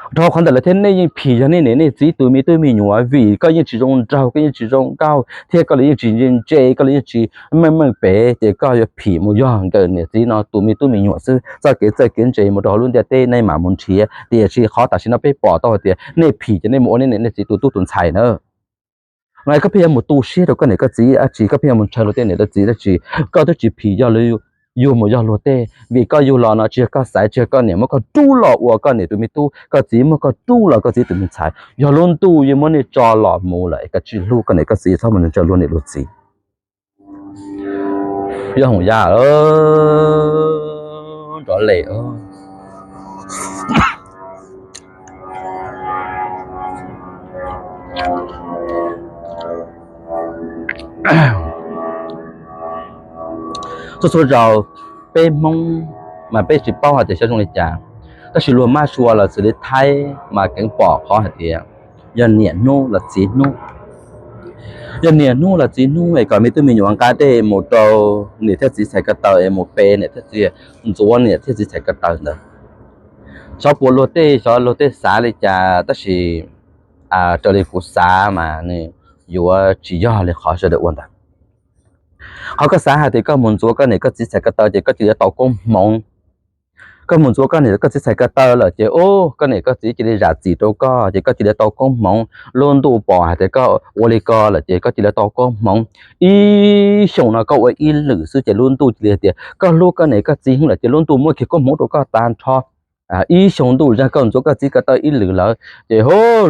Dhau qhov ntawd lawm thiab nej yeej phim yog nej niam nej txiv tus me tub me nyuam, vim koj yeej tsis zoo nraug, koj yeej tsis zoo nkauj thiab koj los yeej tsis ntse ntse, koj los yeej tsis meej meej pem, ces koj yuav phim mus yog nkawd niam txiv no tus me tub me nyuam xwb. Txoj kev txawj kev ntse mus rau hauv lub ntiaj teb nej mam mus nrhiav, tiam sis qhov tam sim no peb pom tau hais tias nej phim ces nej mus ua nej niam nej txiv tus tub tus ntxhais na. No koj pheej yuav mus tu siab rau koj niam koj txiv dab tsi, koj pheej yuav mus ntshaw luag tej niam tej txiv dab tsi, koj twb tsis phim yog luag, yug mus yog luag tej, vim koj yug los no tsis yog koj xaiv, tsis yog koj niam muab koj rub los ua koj niam tus me tub, koj txiv muab koj rub los koj txiv tus me ntxhais, yog lub ntuj yeej muab nej tso los mus lawm es koj tsis hlub koj niam koj txiv txhob mus ntshaw luag niam luag txiv. Yog hoom ya, nrov les. Txhua txhua zaus peb Hmoob mas peb tsis paub hais tias xyov zoo li cas, tab sis luag mab sua los xws li Thaib mas keev pom qhov hais tias yog niam hnub los txiv hnub. Yog niam hnub los txiv hnub es kom me tub me nyuam nqa dej mus rau niam thiab txiv txhais ko taw es mus pe niam thiab txiv, ntxuav niam thiab txiv txhais ko taw ntawd. Xyov puas luag tej, xyov luag tej xav li cas tab sis raws li kuv xav mas nws yuav tsis yog li qhov sawv daws ua ntawd. Qhov koj xav hais tias koj mus ntxuav koj niam koj txiv txhais ko taw ces koj cia li tau koob hmoov. Koj mus ntxuav koj niam koj txiv txhais ko taw lawm ces ub, koj niam koj txiv cia li zam txim rau koj ces koj cia li tau koob hmoov. Lub ntuj pom hais tias koj ua li ko lawm ces koj cia li tau koob hmoov. Ib xyoos no koj ua ib lwm xwb ces lub ntuj cia li hais tias koj hlub koj niam koj txiv heev lawm ces lub ntuj muab kiag koob hmoov rau koj tag nrho. Ib xyoos ntuj zag koj ntxuav koj txiv ko taw ib lwm lawm ces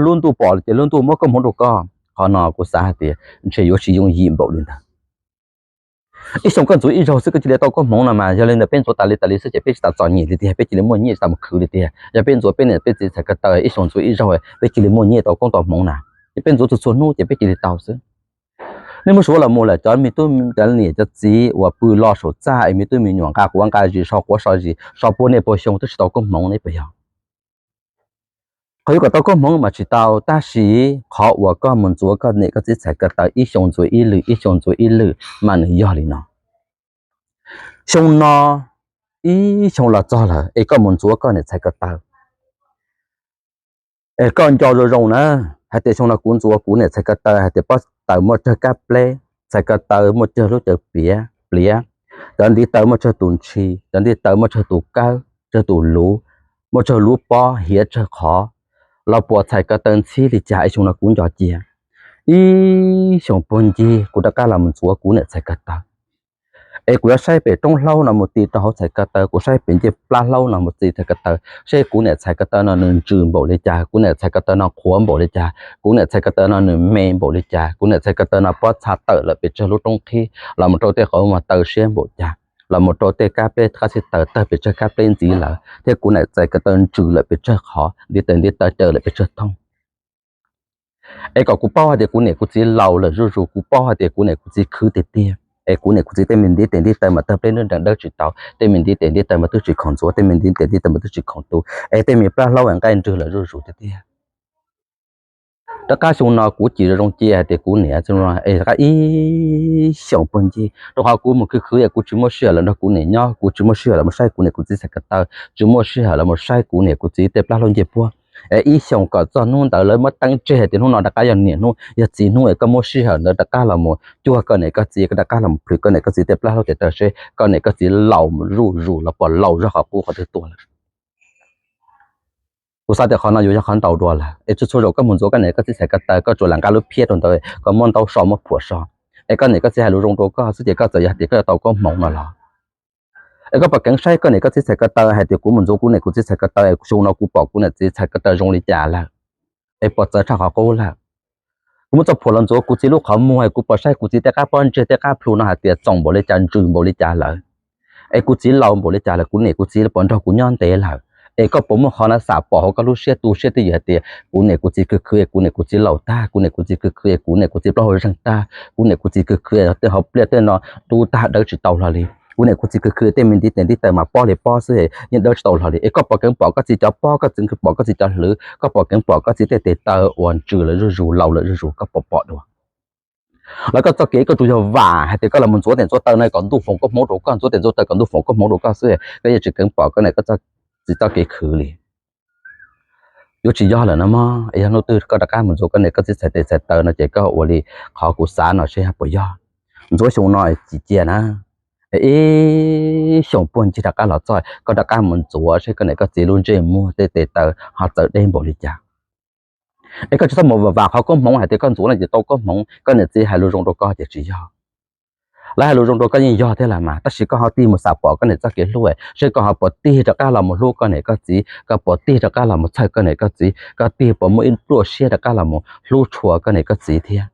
lub ntuj pom lawm ces lub ntuj muab koob hmoov rau koj. Qhov no kuv xav hais tias ntshe yuav tsis yooj yim npaum li ntawd. Ib xyoos koj ntxuav ib zaug xwb koj cia li tau koob hmoov no mas yog li ntawd peb ntxuav tas li tas li xwb ces peb tsis tas txom nyem li tiag, peb cia li muaj nyiaj tsis tas mus khwv li tiag. Yog peb ntxuav peb niam peb txiv txhais ko taw ib xyoos ntxuav ib zaug peb cia li muaj nyiaj tau koob tau hmoov na. Ces peb ntxuav txhua txhua hnub ces peb cia li tau xwb. Nej muab suav los mus lawm cov me tub cov niam cov txiv uas pw lo saum txaj es me tub me nyuam nqa quav nqa zis so quav so zis so puag niaj puag xyoo twb tsis tau koob hmoov ne puas yog? Qhov yuav kom tau koob hmoov mas tsis tau, tab sis qhov uas koj mus ntxuav koj niam koj txiv txhais ko taw ib xyoos ntxuav ib lwm ib xyoos ntxuav ib lwm mas nws yog li no. Xyoo no ib xyoo los txog lawm es koj mus ntxuav koj niam txhais ko taw es koj nco zoo zoo na, hais tias xyoo no kuv ntxuav kuv niam txhais ko taw hais tias pob taws muaj tsawg kab pleb, txhais ko taw muaj tsawg lub cawv piav pliav, cov ntiv taw muaj tsawg tus ntshis, cov ntiv taw muaj tsawg tus kawb tsawg tus luv, muaj tsawg lub pob hiav tsawg qhov, los puas txhais ko taw ntxhib li cas ib xyoo no kuv nco cia. Ib xyoos puag ncig kuv rov qab los mus ntxuav kuv niam txhais ko taw es kuv yuav saib pem roob hlaub no mus ti rau hauv txhais ko taw, kuv saib pem ncej plab hlaub no mus ti txhais ko taw seb kuv niam txhais ko taw no nws ntsws npaum li cas, kuv niam txhais ko taw no qhuav npaum li cas, kuv niam txhais ko taw no nws me npaum li cas, kuv niam txhais ko taw no pob txha tawm lawm pes tsawg lub roob qhib los mus rau tej qhov muag taw siab npaum cas, los mus rau tej kab pleb qab txhib taws tawg pes tsawg kab pleb ntxiv lawm thiab kuv niam txhais ko taw ntsws lawm pes tsawg qhov, ntiv taw ntiv taw raws lawm pes tsawg thooj. Es kom kuv paub hais tias kuv niam kuv txiv laus lawm zuj zus, kuv paub hais tias kuv niam kuv txiv khwv tiag tiag, es kuv niam kuv txiv tej me ntiv tes ntiv taw mas tawg pleb nrab nrees dawb tsis tau, tej me ntiv tes ntiv taw mas twb tsis khoom ntxuav, tej me ntiv tes ntiv taw mas twb tsis khoom tu, es tej me plab hlaub nqaij nrwg lawm zuj zus tiag tiag. Rov qab xyoo no kuv cim zoo cia hais tias kuv niam es rov qab ib xyoos puag ncig, rau qhov kuv mus khwv khwv es kuv tsis muaj sij hawm los nrog kuv niam nyob, kuv tsis muaj sij hawm los mus saib kuv niam kuv txiv txhais ko taw, tsis muaj sij hawm los mus saib kuv niam kuv txiv tej plab hlaub ncej puag. Es ib xyoos kom txog hnub ntawd lawv muab teeb tseg hais tias hnub no rov qab yog niam hnub, yog txiv hnub es koj muaj sij hawm ntawd rov qab los mus cuag koj niam koj txiv, koj rov qab los mus plhws koj niam koj txiv tej plab hlaub tes taw seb koj niam koj txiv laus zuj zus los puas laus zog qhov qub qhov twg tuaj lawm. Kuv xav tias qhov no yuav yog qhov ntau dua lawm, es txhua txhua zaus koj mus ntxuav koj niam koj txiv txhais ko taw koj tsuas lam nqa lub phiab rau ntawd, koj muab ntaub so muab phuam so, es koj niam koj txiv hais lus zoo rau koj xwb ces koj txawm yog tias koj yuav tau koob hmoov no los? Es koj puas keev saib koj niam koj txiv txhais ko taw hais tias kuv mus ntxuav kuv niam kuv txiv txhais ko taw es xyoo no kuv pom kuv niam txiv txhais ko taw zoo li cas lawm, es puas txawv tshaj qhov qub lawm? Kuv muab txoj phuam los ntxuav kuv txiv lub qhov muag es kuv puas saib kuv txiv tej qab pob ntseg tej qab plhu no hais tias txoom npaum li cas ntsws npaum li cas lawm, es kuv txiv laus npaum li cas lawm, kuv niam kuv txiv puas nrog kuv nyob ntev lawm? Es koj puas muaj qhov no xam pom hauv koj lub siab tu siab twj ywm hais tias kuv niam kuv txiv khwv khwv es kuv niam kuv txiv laus tag, kuv niam kuv txiv khwv khwv es kuv niam kuv txiv plaub hau zeeg tag, kuv niam kuv txiv khwv khwv es tej hauv pliaj tej no tu tag dawb tsis tau hlo li, kuv niam kuv txiv khwv khwv tej me ntiv tes ntiv taw mas pob li pob xwb yeej dawb tsis tau hlo li. Es koj puas keev pom koj txiv cov pob, koj txiv keev pom koj txiv cov hlwv, koj puas keev pom koj txiv tej tes taw uas ntsws lawm zuj zus laus lawm zuj zus, koj puas pom dua? Los koj txoj kev koj tsuas yog vam hais tias koj los mus ntxuav tes ntxuav taw no kom ntuj foom koob hmoov rau koj, ntxuav tes ntxuav taw kom ntuj foom koob hmoov rau koj xwb, koj yeej tsis keev pom koj niam koj txiv txoj kev khwv li. Yuav tsis yog lawm no mog, es yog hnub twg koj rov qab mus ntxuav koj niam koj txiv txhais tes txhais taw no ces koj ua li qhov kuv xav no seb puas yog. Ntxuav xyoo no tsis cia na, ib xyoos puag ncig rov qab los txog koj rov qab mus ntxuav seb koj niam koj txiv lub ntsej muag tej tes taw ho txawv deb npaum li cas. Es koj tsis txhob mus vam qhov koob hmoov hais tias koj ntxuav no ces tau koob hmoov, koj niam txiv hais lus zoo rau koj ces tsis yog. Lawv hais lus zoo rau koj yeej yog thiab las mas, tab sis koj ho tig mus xam pom koj niam txoj kev hlub seb koj ho puas tig rov qab los mus hlub koj niam koj txiv, koj puas tig rov qab los mus txhawj koj niam koj txiv, koj tig puas muaj ib pluaj siab rov qab los mus hlub tshua koj niam koj txiv thiab.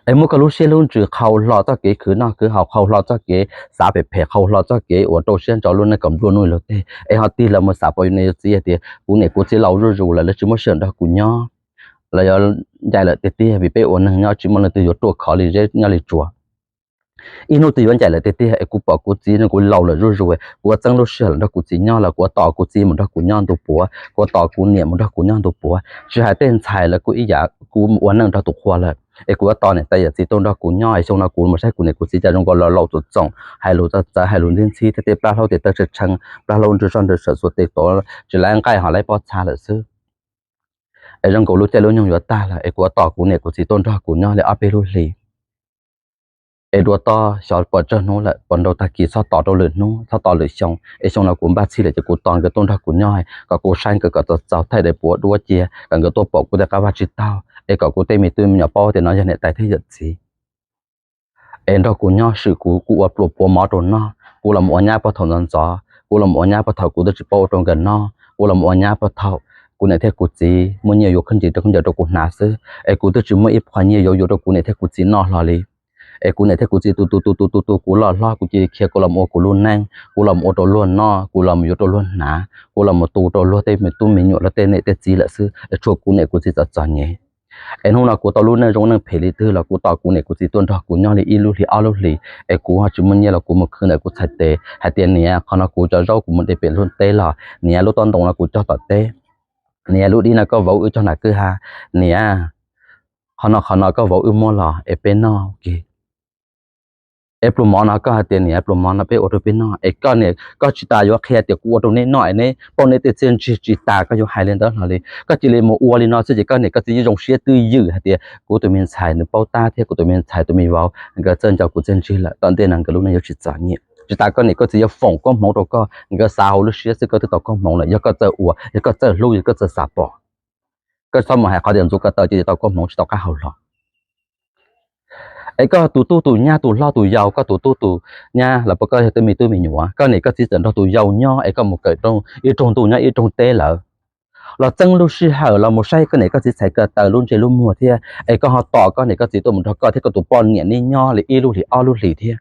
Es muab koj lub siab lub ntsws qhau hlo txoj kev khwv noj khwv haus, qhau hlo txoj kev xav phem phem, qhau hlo txoj kev uas rau siab ntso lub neej kom nplua nuj lug teg, es ho tig los mus xam pom yus niam yus txiv hais tias kuv niam kuv txiv laus zuj zus lawm, lawv tsis muaj sij hawm nrog kuv nyob, lawv yuav ncaim lawm tiag tiag, vim peb ua neeg nyob tsis muaj leej twg yuav ruaj khov li zeb nyob li tsuas. Ib hnub twg yuav ncaim lawm tiag tiag es kuv pom kuv txiv no kuv laus lawm zuj zus, kuv yuav txeeb lub sij hawm los nrog kuv txiv nyob los kuv yuav tos kuv txiv mus nrog kuv nyob ntu puav, kuv yuav tos kuv niam mus nrog kuv nyob ntu puav. Tsis hais tej ntxhais lawv kuj ib yam, kuv ua neej nrog tus qhua lawm, es kuv yuav tos niam tais yawm txiv tuaj nrog kuv nyob, es xyoo no kuv mus saib kuv niam kuv txiv cas zoo nkaus los laus txom txoom, hais lus txawv txawv, hais lus ntxhib ntxhib thiab tej plab hlaub tes taw tshee tshee, plab hlaub ntswg zoj ntswg sawm xuas tes tod, tsis laib nqaij ho laib pob txha lawm xwb. Es zoo nkaus lub caij lub nyoog yuav tag lawm es kuv ua tos kuv niam kuv txiv tuaj nrog kuv nyob li ob peb lub hlis. Es dua toj xyov puas tsawg hnub lawm, puas nrau tag kis txhob tos rau lwm hnub, txhob tos lwm xyoo. Es xyoo no kuv npaj txhij lawm ces kuv tos nkawd tuaj nrog kuv nyob, kom kuv saib nkawd kom txaus txaus thaij daim puav duab cia kom nkawd tuaj pom kuv tej qab vaj tsib taug, es kom kuv tej me tub me nyuam paub tias no yog niam tais thiab yawm txiv. Es nrog kuv nyob, sim kuv, kuv ua pluas puav mov rau noj, kuv los mus ua nyab puag thaum ntxov ntxov, kuv los mus ua nyab puag thaum kuv twb tsis paub ua rau nkawd noj, kuv los mus ua nyab puag thaum kuv niam thiab kuv txiv muaj nyiaj yuav khaub ncaws rau, khaub ncaws rau kuv hnav xwb, es kuv twb tsis muaj ib qho nyiaj yuav yuav rau kuv niam thiab kuv txiv noj hlo li. Es kuv niam thiab kuv txiv tu tu tu tu tu tu kuv loj hlob, kuv cia li khiav kuv los ua kuv lub neej, kuv los ua rau luag noj, kuv los yuav rau luag hnav, kuv los tu rau luag tej me tub me nyuam, luag tej niam tej txiv lawm xwb, es tshuav kuv niam kuv txiv txom txom nyem. Es hnub no kuv tau lub neej zoo neej phem li twg los kuv tos kuv niam kuv txiv tuaj nrog kuv nyob li ib lub hlis ob lub hlis, es kuv ho tsis muaj nyiaj los kuv mus khwv ntawm kuv txhais tes hais tias niam, qhov no kuv cov zaub kuv mus de pem lub teb los, niam, lub tob ntoo no kuv cog tom teb, niam, lub dib no koj vauv wb cog nram kwj ha, niam, qhov no qhov no koj vauv wb muab los es peb noj ua ke. Es pluas mov no koj hais tias niam, pluas mov no peb ua rau peb noj, es koj niam koj tsis tas yuav qhia tias kuv ua rau neb noj es neb pauj neb tej txiaj ntsig, tsis tas koj yuav hais li ntawd hlo li. Koj cia li mus ua li no xwb ces koj niam koj txiv yeej zoo siab twj ywm hais tias kuv tus me ntxhais nws paub tab thiab kuv tus me ntxhais tus me vauv nkawd txawj nco kuv txiaj ntsig lawm, tom ntej no nkawd lub neej yuav tsis txom nyem. Tsis tas koj niam koj txiv yuav foom koob hmoov rau koj, nkawd xav hauv lub siab xwb koj twb tau koob hmoov lawm, yog koj txawj ua, yog koj txawj hlub, yog koj txawj xav pom, koj txhob mus hais qhov tias ntxuav ko taw ces tau koob hmoov tsis tau qab hau hlo. Es koj tus tub tus nyab tus hlob tus yau, koj tus tub tus nyab los puas koj yog tus me tub me nyuam, koj niam koj txiv txawm nrog tus yau nyob es koj mus kawm ib rooj ntuj nyob ib rooj teb lawm, los txeeb lub sij hawm los mus saib koj niam koj txiv txhais ko taw lub ntsej lub muag thiab, es koj ho tos koj niam koj txiv tuaj mus nrog koj thiab koj tus poj niam neb nyob li ib lub hlis ob lub hlis thiab.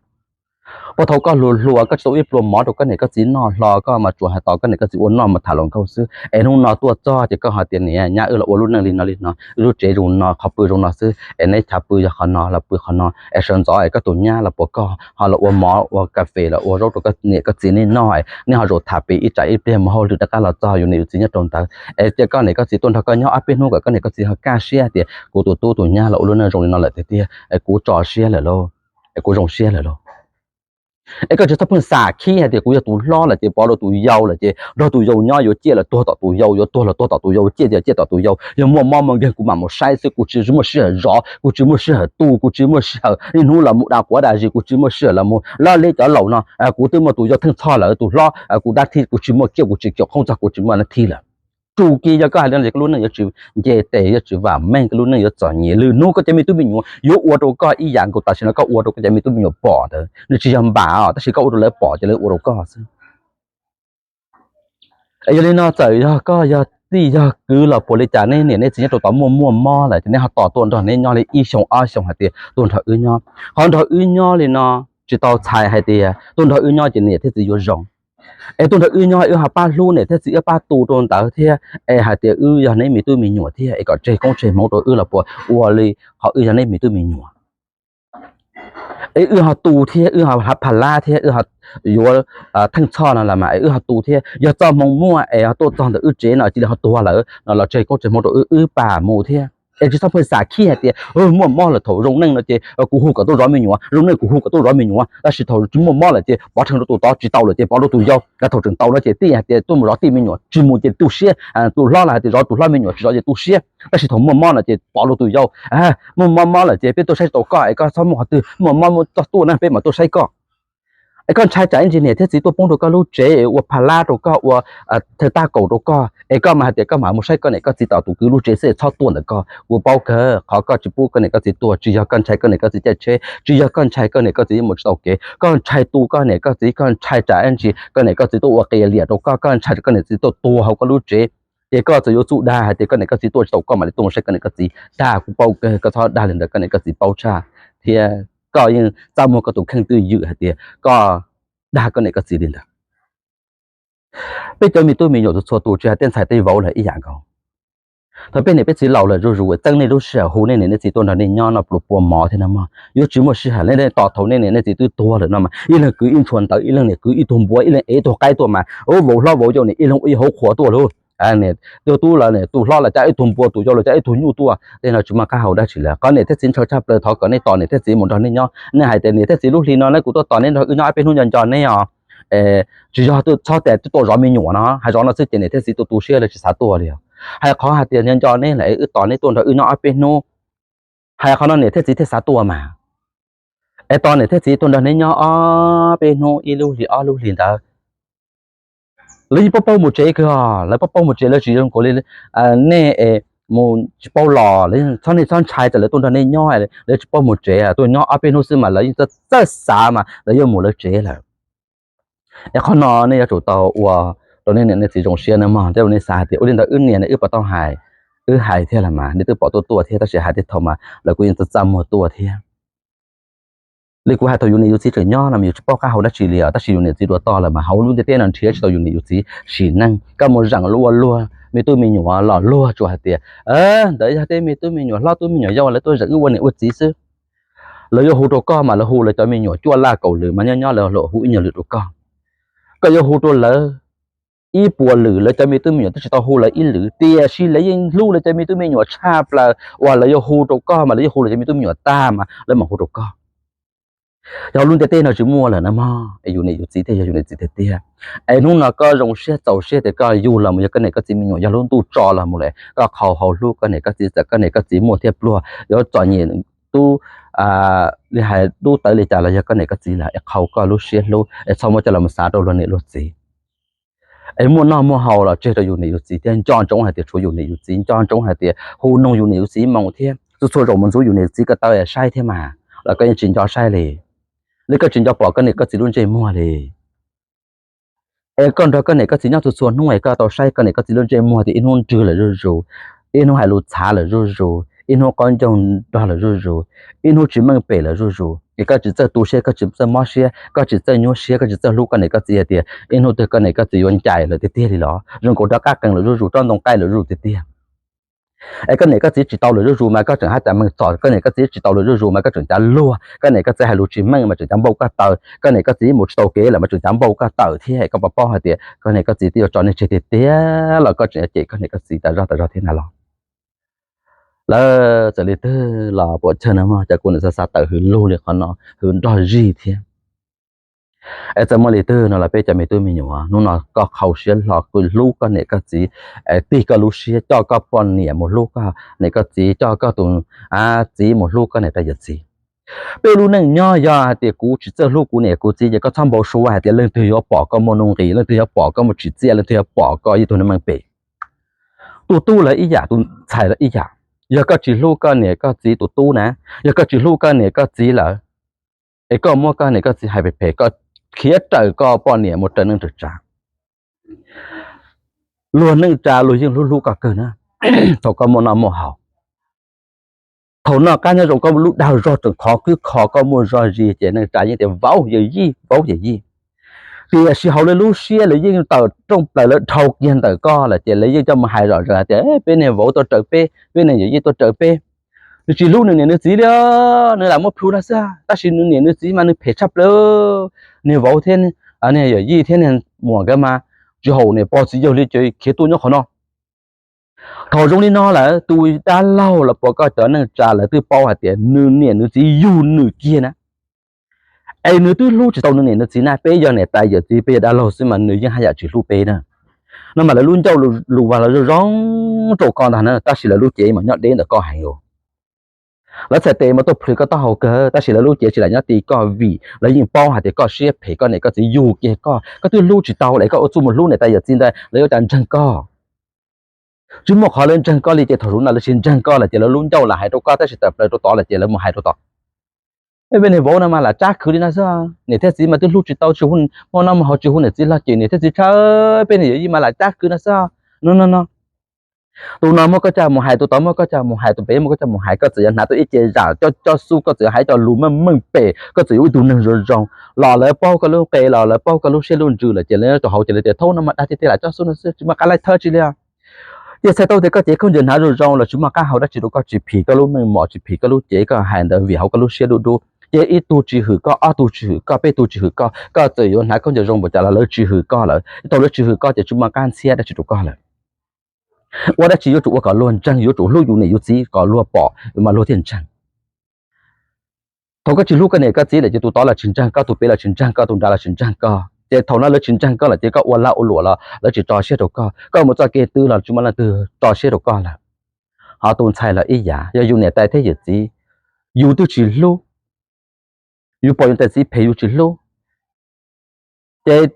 Puag thaum koj hluas hluas koj tsis tau ib pluas mov rau koj niam koj txiv noj hlo, koj mas tsuas hais tos koj niam koj txiv ua noj mus tham hluas nkauj xwb, es hnub no tuaj txog ces koj hais tias niam, nyab, wb los ua lub neej li no li no, wb lub tsev zoo no, qhov pw zoo no xwb, es neb chav pw yog qhov no los pw qhov no, es sawv ntxov es koj tus nyab los puas koj ho los ua mov ua kas fes los ua zaub rau koj niam koj txiv neb noj, neb ho zaum tham pem ib tsam ib pliag mus hauj lwm rov qab los txog yus niam yus txiv nyob rau ntawd, es cia koj niam koj txiv tuaj nrog koj nyob ob peb hnub kom koj niam koj txiv ho kaj siab tias kuv tus tub tus nyab los ua lub neej zoo li no lawm tiag tiag, es kuv tso siab lawm lauj, es kuv zoo siab lawm lauj. Es koj tsis txhob pheej xam khib hais tias kuv yog tus hlob lawm ces pov rau tus yau lawm ces nrog tus yau nyob yuav ciaj los tuag tom tus yau, yuav tuag los tuag tom tus yau, ciaj los ciaj tom tus yau, yog muaj mob muaj nkeeg kuv mam mus saib xwb, kuv tsis muaj sij hawm zov, kuv tsis muaj sij hawm tu, kuv tsis muaj sij hawm niaj hnub los mus da quav da zis, kuv tsis muaj sij hawm los mus lab leb cov laus no, kuv twb muaj tus yau theej txhoj lawm, tus hlob kuv dab thi, kuv tsis muaj kiab, kuv tsis kiam qoob txog, kuv tsis muaj dab thi lawm. Tsum kiag, yog koj hais li no ces koj lub neej yuav tsis nce tes, yuav tsis vam meej, koj lub neej yuav txom nyem, lwm hnub koj cov me tub me nyuam yuav ua rau koj ib yam nkaus tam sim no koj ua rau koj cov me tub me nyuam pom ntawd, nws tsis yog npam os, tab sis koj ua rau lawv pom ces lawv ua rau koj xwb. Yog li no txawm yog koj yog tij yog kwv los puas li cas, neb niam neb txiv nyob rau tod muaj muaj mob lawm ces neb ho tos tuaj nrog neb nyob li ib xyoo ob xyoo hais tias tuaj nrog wb nyob. Qhov nrog wb nyob li no tsis tau txhais hais tias tuaj nrog wb nyob ces niam thiab txiv yuav zoo. Es tuaj nrog wb nyob wb ho pab hlub niam thiab txiv, wb pab tu rau ntawd thiab, es hais tias wb yog neb me tub me nyuam thiab, es kom tseg koob tseg hmoov rau wb los puas ua li qhov wb yog neb me tub me nyuam. Es wb ho tu thiab, wb ho pha lab thiab, wb ho yuav theej txhoj no los mas es wb ho tu thiab. Yog txoj hmoo muaj es ho tuaj txog ntawm wb tsev no cia li ho tuag lawm no los tseg koob tseg hmoov rau wb, wb pab mus thiab. Es tsis txhob pheej xam khib hais tias muaj mob lawm thaum zoo neej no ces kuv hu kom tuaj zov me nyuam, zoo neej kuv hu kom tuaj zov me nyuam, tab sis thaum tsis muaj mob lawm ces pov rheej rau tus tod tsis tau lawm ces pov rau tus yau, thaum tseem tau no ces tij hais tias tuaj mus zov tij me nyuam, tsis mus ces tu siab, tus hlob los hais tias zov tus hlob me nyuam, tsis zov ces tu siab, tab sis thaum muaj mob no ces pov rau tus yau. Muaj mob mob lawm ces peb tuaj saib tsis taus koj es koj txhob muaj qhov twg, muaj mob muaj txog tuaj na peb mam tuaj saib koj. Es koj ntshai tsam ib ntsis niam thiab txiv tuaj poob rau koj lub tsev es ua pha lab rau koj, ua thawj tab kaum rau koj, es koj mas hais tias koj mam mus saib koj niam koj txiv tom tus kwv lub tsev xwb, txhob tuaj ntawm koj. Kuv paub kawg qhov koj tsis pub koj niam koj txiv tuag tsis yog koj ntshai koj niam koj txiv caij tsheb, tsis yog koj ntshai koj niam koj txiv mus tsis tau kev, koj ntshai tu koj niam koj txiv, koj ntshai tsam ib ntsis koj niam koj txiv tuaj ua qias liam rau koj, koj ntshai koj niam txiv tuaj tuag hauv koj lub tsev. Ces koj txawm yuav txuj dag hais tias koj niam koj txiv tuaj tsis tau koj mam li tuaj mus saib koj niam koj txiv. Dag kuv paub kawg, koj txhob dag li ntawd, koj niam koj txiv paub tshaj, thiab koj yeej txaj muag koj tus kheej twj ywm hais tias koj dag koj niam koj txiv li ntawd. Peb cov me tub me nyuam txhua txhua tus tsis hais tej ntxhais tej vauv lawm ib yam nkaus. Thaum peb niam peb txiv laus lawm zuj zus txeeb nej lub sij hawm hu nej niam nej txiv tuaj nrog nej nyob no pluas puas mov thiab no mog, yuav tsis muaj sij hawm, nej tos thaum nej niam nej txiv twb tuag lawm no mas ib leeg kwv ib ntshua ntawv, ib leeg niam kwv ib tug npua, ib leeg ev ib tug qaib tuaj mas, vauv hlob vauv yau niam ib leeg ua ib hauv qhua tuaj lauj. Tus tub los tus hlob los cab ib tug npua, tus yau los cab ib tug nyuj tuaj, tej no tsis muaj qab hau dab tsi lawm. Qhov niam thiab txiv ntshaw tshaj plaws thov kom nej tos niam thiab txiv mus nrog nej nyob. Nej hais tias niam thiab txiv lub hli no ne kuv tuaj tos neb nrog wb nyob ob peb hnub nco nco neb os. Tsis yog txhob tias tuaj zov me nyuam no, hais zov no xwb ces niam thiab txiv tu tu siab lawv tsis xav tuaj li os. Hais qhov hais tias nco nco neb lawm es wb tos neb tuaj nrog wb nyob ob peb hnub. Hais qhov no niam thiab txiv thiaj xav tuaj mas. Es tos niam thiab txiv tuaj nrog neb nyob ob peb hnub, ib lub hlis ob lub hlis ntawd, lawv yeej paub paub mus tsev kawg os. Lawv paub paub mus tsev, lawv tsis zoo nkaus li nej es mus tsis paub los, lawv txhob nej txhob ntshai tsam lawv tuaj nrog nej nyob, lawv tsis paub mus tsev, tuaj nyob ob peb hnub xwb mas lawv yeej txawj xav mas lawv yuav mus lawv tsev lawm. Es qhov no nej yuav tsum tau ua rau nej niam nej txiv zoo siab nawb mog. Tej zaum nej xav hais tias ua li ntawd wb niam ne wb puas tau hais? Wb hais thiab los mas, nej twb pom tuaj tuaj thiab, tab sis hais tej thaum mas lawv kuj yeej txaj txaj muag tuaj thiab. Li kuv hais thaum yus niam yus txiv tseem nyob no mas yus tsis paub qab hau dab tsi li os, tab sis yus niam txiv dua toj lawm mas hauv lub ntiaj teb no nrhiav tsis tau yus niam yus txiv sim neej. Koj mus zeem ua luag me tub me nyuam los luag tsuas hais tias ntawd yog tej me tub me nyuam hlob tub me nyuam yau lawv tuaj zeem wb ua niam ua txiv xwb. Lawv yuav hu rau koj mas lawv hu lawv cov me nyuam cuaj laj kaum lwm mas nyob nyob lawv hu ib nyuag lwm rau koj. Koj yuav hu rau lawv ib puas lwm, lawv cov me tub me nyuam twb tsis tau hu lawv ib lwm, tiam sis lawv yeej hlub lawv cov me tub me nyuam tshaj plaws uas lawv yuav hu rau koj mas lawv yuav hu lawv cov me tub me nyuam tag mas lawv mam hu rau koj. Yog lub ntiaj teb no tsis muaj lawm na mog, es yus niam yus txiv thiaj yog yus niam txiv tiag tiag. Es hnub no koj zoo siab txaus siab tias koj yug los mus yog koj niam koj txiv me nyuam, yog lub ntuj tso los mus lawm koj qhau hau hlub koj niam koj txiv, txawm koj niam koj txiv muaj thiab pluag, yuav txom nyem tub li hais dub tawv li cas los yog koj niam koj txiv lawm, es qhau koj lub siab hlub es txhob muab coj los xav rau luag niam luag txiv. Es muaj noj muaj haus los tseg rau yus niam yus txiv thiab, nco ntsoov hais tias tshuav yus niam yus txiv, nco ntsoov hais tias hu noog yus niam yus txiv moo thiab, txhua txhua zaus mus ntxub yus niam yus txiv ko taw saib thiab mas los koj yeej tsis nco saib li. Li koj tsis nco pom koj niam koj txiv lub ntsej muag li. Es koj nrog koj niam koj txiv nyob txhua txhua hnub es koj tau saib koj niam koj txiv lub ntsej muag tias ib hnub nrwg lawm zuj zus, ib hnub hais lus txhav lawm zuj zus, ib hnub qaub ncaug nrog lawm zuj zus, ib hnub tsis meej pem lawm zuj zus, es koj tsis txawj tu siab, koj tsis txawj mob siab, koj tsis txawj nyuaj siab, koj tsis txawj hlub koj niam koj txiv hais tias ib hnub twg koj niam koj txiv yuav ncaim lawm tiag tiag li los zoo nkaus rov qab qees lawm zuj zus, tsob ntoo qaij lawm zuj zus tiag tiag. Es koj niam koj txiv tsis tau lawm zuj zus mas koj tseem hab tas meeg txom, koj niam koj txiv tsis tau lawm zuj zus mas koj tseem cav luag, koj niam koj txiv hais lus tsis meej mas tseem cav npau koj taw, koj niam koj txiv mus tsis tau kev lawm mas tseem cav npau koj taw thiab. Koj puas paub hais tias koj niam koj txiv twb yuav tso nej tseg tiag tiag los koj tseem yuav cem koj niam koj txiv tas zog tas zog thiab na los? Lawv txawm li twg los puas chawj na mog, cas kuv niam xav xav tawm hwm lug li qhov no, hwm nrog zig thiab. Es txawm muaj li twg no los peb cov me tub me nyuam, hnub no koj qhau siab hlo hlub koj niam koj txiv, tig koj lub siab coj koj poj niam mus hlub koj niam koj txiv, coj koj tus txiv mus hlub koj niam tais yawm txiv. Peb lub neej nyob yog hais tias kuv tsis txawj hlub kuv niam kuv txiv ces koj txhob npau suav hais tias leej twg yuav pom koj muaj nuj nqis, leej twg yuav pom koj muaj tsim txiaj, leej twg yuav pom koj yog ib tug neeg meej pem. Tus tub los ib yam, tus ntxhais los ib yam. Yog koj tsis hlub koj niam koj txiv tus tub na, yog koj tsis hlub koj niam koj txiv lawm, es koj muab koj niam koj txiv hais phem phem, koj khiav raws koj poj niam mus raws neej raws tsa. Luag neej tsa luag yeej hlub hlub koj kawg na. Thaum koj muaj noj muaj haus, thaum noj qab nyob zoo koj lub dag zog tseem khov khwb kho koj muaj zog zis ces neej tsa yeej tias vauv yawm yij, vauv yawm yij. Tiam sis hauv lawv lub siab lawv yeej tawm rooj plaws lawv dhau kiag ntawm koj lawm ces lawv yeej coj mus hais zom zaws hais tias peb niag vauv tuaj raws peb, peb niag yawm yij tuaj raws peb. Nws tsis hlub nws niam nws txiv li, nws lam muab plhu no xwb, tab sis nws niam nws txiv mas nws phem tshaj plaws. Niag vauv thiab niag yawm yij thiab niag muam nkawd mas tsis haum niam pog txiv yawg li ces khiav tuaj nyob qhov no. Thaum zoo li no lawm tus dab laug los puas koj cov neej tsa lawv twb paub hais tias nws niam nws txiv yug nws kiag na. Es nws twb hlub tsis tau nws niam nws txiv na, peb yog niam tais yawm txiv peb yog dab laug xwb mas nws yeej haj yam tsis hlub peb na. No mas lawv lub ncauj lus vas los zoo zoo rau koj ntag na, tab sis lawv lub cev mas nyob deb ntawm koj heev os. Lawv txhais tes mas tuaj plhws koj taub hau kawg tab sis lawv lub cev tsis lam nyob ti koj vim lawv yeej paub hais tias koj siab phem, koj niam koj txiv yug kiag koj, koj twb hlub tsis tau lawm, koj ua txuj mus hlub niam tais yawm txiv ntawd lawv yuav cas ntseeg koj. Tsis muaj qhov lawv ntseeg koj li ces thaum zoo no lawv tsis ntseeg koj lawm ces lawv lub ncauj lam hais rau koj tab sis tawm plaws rau tod lawm ces lawv mus hais rau tod. Peb niag vauv no mas lam tsab khwv li no xwb, niam thiab txiv mas twb hlub tsis tau, tsis hu, muaj noj muaj haus tsis hu niam txiv los ces niam thiab txiv tshawb peb niag yawm yij mas lam tsab khwv no xwb. No no no, tus no muab koj coj mus hais, tus tod muab koj coj mus hais, tus pem muab koj coj mus hais, koj txawm yuav hnav tau ib ce zam coj cob xub, koj txawm yuav hais cov lus meej meej pem, koj txawm yuav ua ib tug neeg zoo zoo los lawv paub koj lub qe los lawv paub koj lub siab lub ntsws lawm ces lawv nyob rau hauv ces lawv tias thaum no mas dag tiag tiag lam cob xub no xwb tsis muaj qab laij thawb tsi li. Ces txhais tau tias koj cev khaub ncaws hnav zoo zoo los tsis muaj qab hau dab tsi rau koj, tsis phim koj lub meej mom, tsis phim koj lub cev, koj hais ntawd vim hauv koj lub siab dub dub. Ces ib tug tsis hwm koj, ob tug tsis hwm koj, peb tug tsis hwm koj, koj txawm yuav hnav khaub ncaws zoo npaum cas los lawv tsis hwm koj lawm. Thaum lawv tsis hwm koj ces tsis muaj qab ntxhiab dab tsi rau koj lawm. Ua dab tsi yuav tsum ua kom luag ntseeg, yuav tsum hlub yus niam yus txiv kom luag pom mas luag thiaj ntseeg. Thaum koj tsis hlub koj niam koj txiv lawm ces tus tod los tsis ntseeg koj, tus pem los tsis ntseeg koj, tus nrad los tsis ntseeg koj. Ces thaum no lawv tsis ntseeg koj lawm ces koj ua lag ua luam los lawv tsis tso siab rau koj, koj mus txoj kev twg los tsis muaj leej twg tso siab rau koj lawm. Ho tus ntxhais los ib yam, yog yus niam tais thiab yawm txiv, yus twb tsis hlub, yus pom yus niam tais txiv phem yus tsis hlub, ces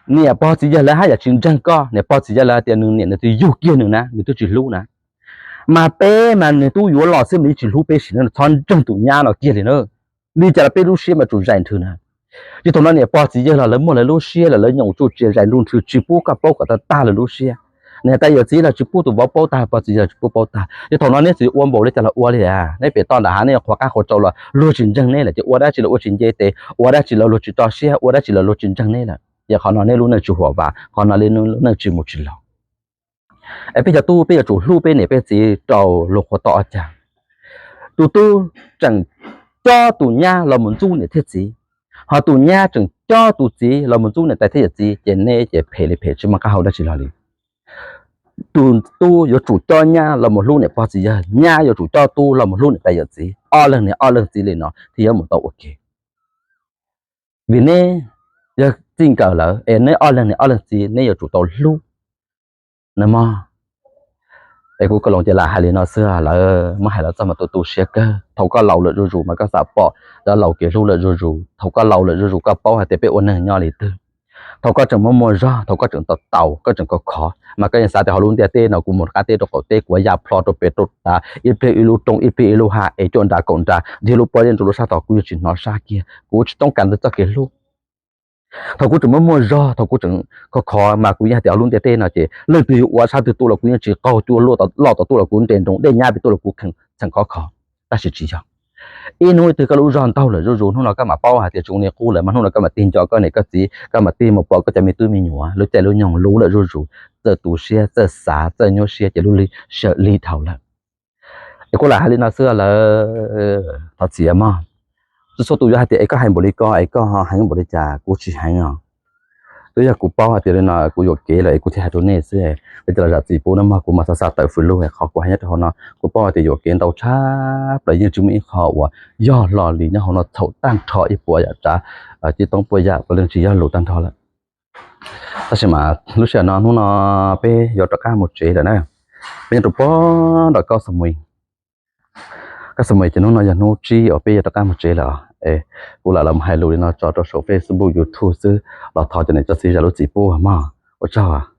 niam pog txiv yawg lawv haj yam tsis ntseeg koj. Niam pog txiv yawg lawv tias nws niam nws txiv yug kiag nws na, nws twb tsis hlub na. Mas peb mas nws tub yuav los xwb mas yeej tsis hlub peb sim na, txhob ntseeg tus nyab no kiag li na. Li cas los peb lub siab mas tsum zais nrhw na. Ces thaum no niam pog txiv yawg los lawv muaj lawv lub siab los lawv nyob tsuj tsia zais nruj nrhw tsis pub koj paub kom tag tag lawv lub siab. Niam tais yawm txiv los tsis pub tus vauv paub tag, pog txiv yawg los tsis pub paub tag. Ces thaum no neb txawm yuav ua npaum li cas los ua li, neb pem toj nram hav neb yuav qhuav qab qhuav rau los luag tsis ntseeg neb lawm ces ua dab tsi los ua tsis nce tes, ua dab tsi los luag tsis tso siab, ua dab tsi los luag tsis ntseeg neb lawm. Ces qhov no neb lub neej tsis huam vam, qhov no neb lub neej tsis mus tsis los. Es peb cov tub peb yuav tsum hlub peb niam peb txiv rau luag qhuav tau ob cag. Tus tub tseem cob tus nyab los mus ntxub niam thiab txiv, ho tus nyab tseem cob tus txiv los mus ntxub niam tais thiab yawm txiv ces neb ces phem li phem tsis muaj qab hau dab tsi los li. Tus tub yuav tsum cob nyab los mus hlub niam pog txiv yawg, nyab yuav tsum cob tub los mus hlub niam tais yawm txiv, ob leeg niam ob leeg txiv li no thiaj yuav mus tau ua ke. Vim neb yog txij nkawm lawm es neb ob leeg niam ob leeg txiv neb yuav tsum tau hlub na mog. Es kuv Koos Loos ces lam hais li no xwb, lawv muab hais los txog mas tu tu siab kawg. Thaum koj laus lawm zuj zus mas koj xav pom cov laus kev hlub lawm zuj zus. Thaum koj laus lawm zuj zus koj paub hais tias peb ua neeg nyob li twg. Thaum koj tseem muaj muaj zog, thaum koj tseem tau taus, koj tseem khov khov mas koj yeej xav tias hauv lub ntiaj teb no kuv mus qab teb rau qaum teb, kuv yuav ya plho rau pem rau tav, ib pliag ib lub roob ib pliag ib lub hav, es cuaj nra kaum nra, ntiag lub pob zeb nrug lub sab tod kuv yeej tsis hnov sab kiag, kuv tsis toob kas ntawm txoj kev hlub. Thaum kuv tseem muaj muaj zog, thaum kuv tseem khov khov mas kuv yeej hais tias hauv lub ntiaj teb no ces leej twg yuav ua sab twg tuaj los kuv yeej tsis qaug cua, loj tom tuaj los kuv nres nroos, dej nyab pem tuaj los kuv kheem txheem khov kho. Tab sis tsis yog. Ib hnub ib twg koj lub zog ntaug lawm zuj zus, hnub no koj mam paub hais tias tsis ua li qub lawm, mas hnub no koj mam tig nco koj niam koj txiv, koj mam tig mus pom koj cov me tub me nyuam lub caij lub nyoog luv lawm zuj zus, txawj tu siab, txawj xav, txawj nyuaj siab ces lub lig sawm lig dhau lawm. Es kuv lam hais li no xwb lawm, thov txim mog. Txhua txhua tus yuav hais tias es koj hais npaum li ko es koj heev npaum li cas, kuv tsis heev os. Twb yog kuv paub hais tias li no kuv yuam kev lawm es kuv thiaj hais rau nej xwb. Peb cov los zam txim pub na mog, kuv mas xav xav tawm fws lug, qhov kuv hais nyob rau hauv no kuv paub hais tias yuam kev ntau tshaj plaws, yeej tsis muaj ib qho uas yog hlo li nyob hauv no, txhaum tag nrho ib puas yam tsav, cib toob puas yam puav leej tsis yog lus tag nrho lawm. Tab sis mas lub sij hawm no hnub no peb yuav rov qab mus tsev lawm na. Peb nyob rau puag nram Kab Xa Muis. Kab Xa Muis ces hnub no yog hnub tsib uas peb yuav rov qab mus tsev lawm. Es kuv lam los hais lus li no tso rau saum Facebook, YouTube xwb los thov cov niam cov txiv zam lub txim pub mog. Ua tsaug.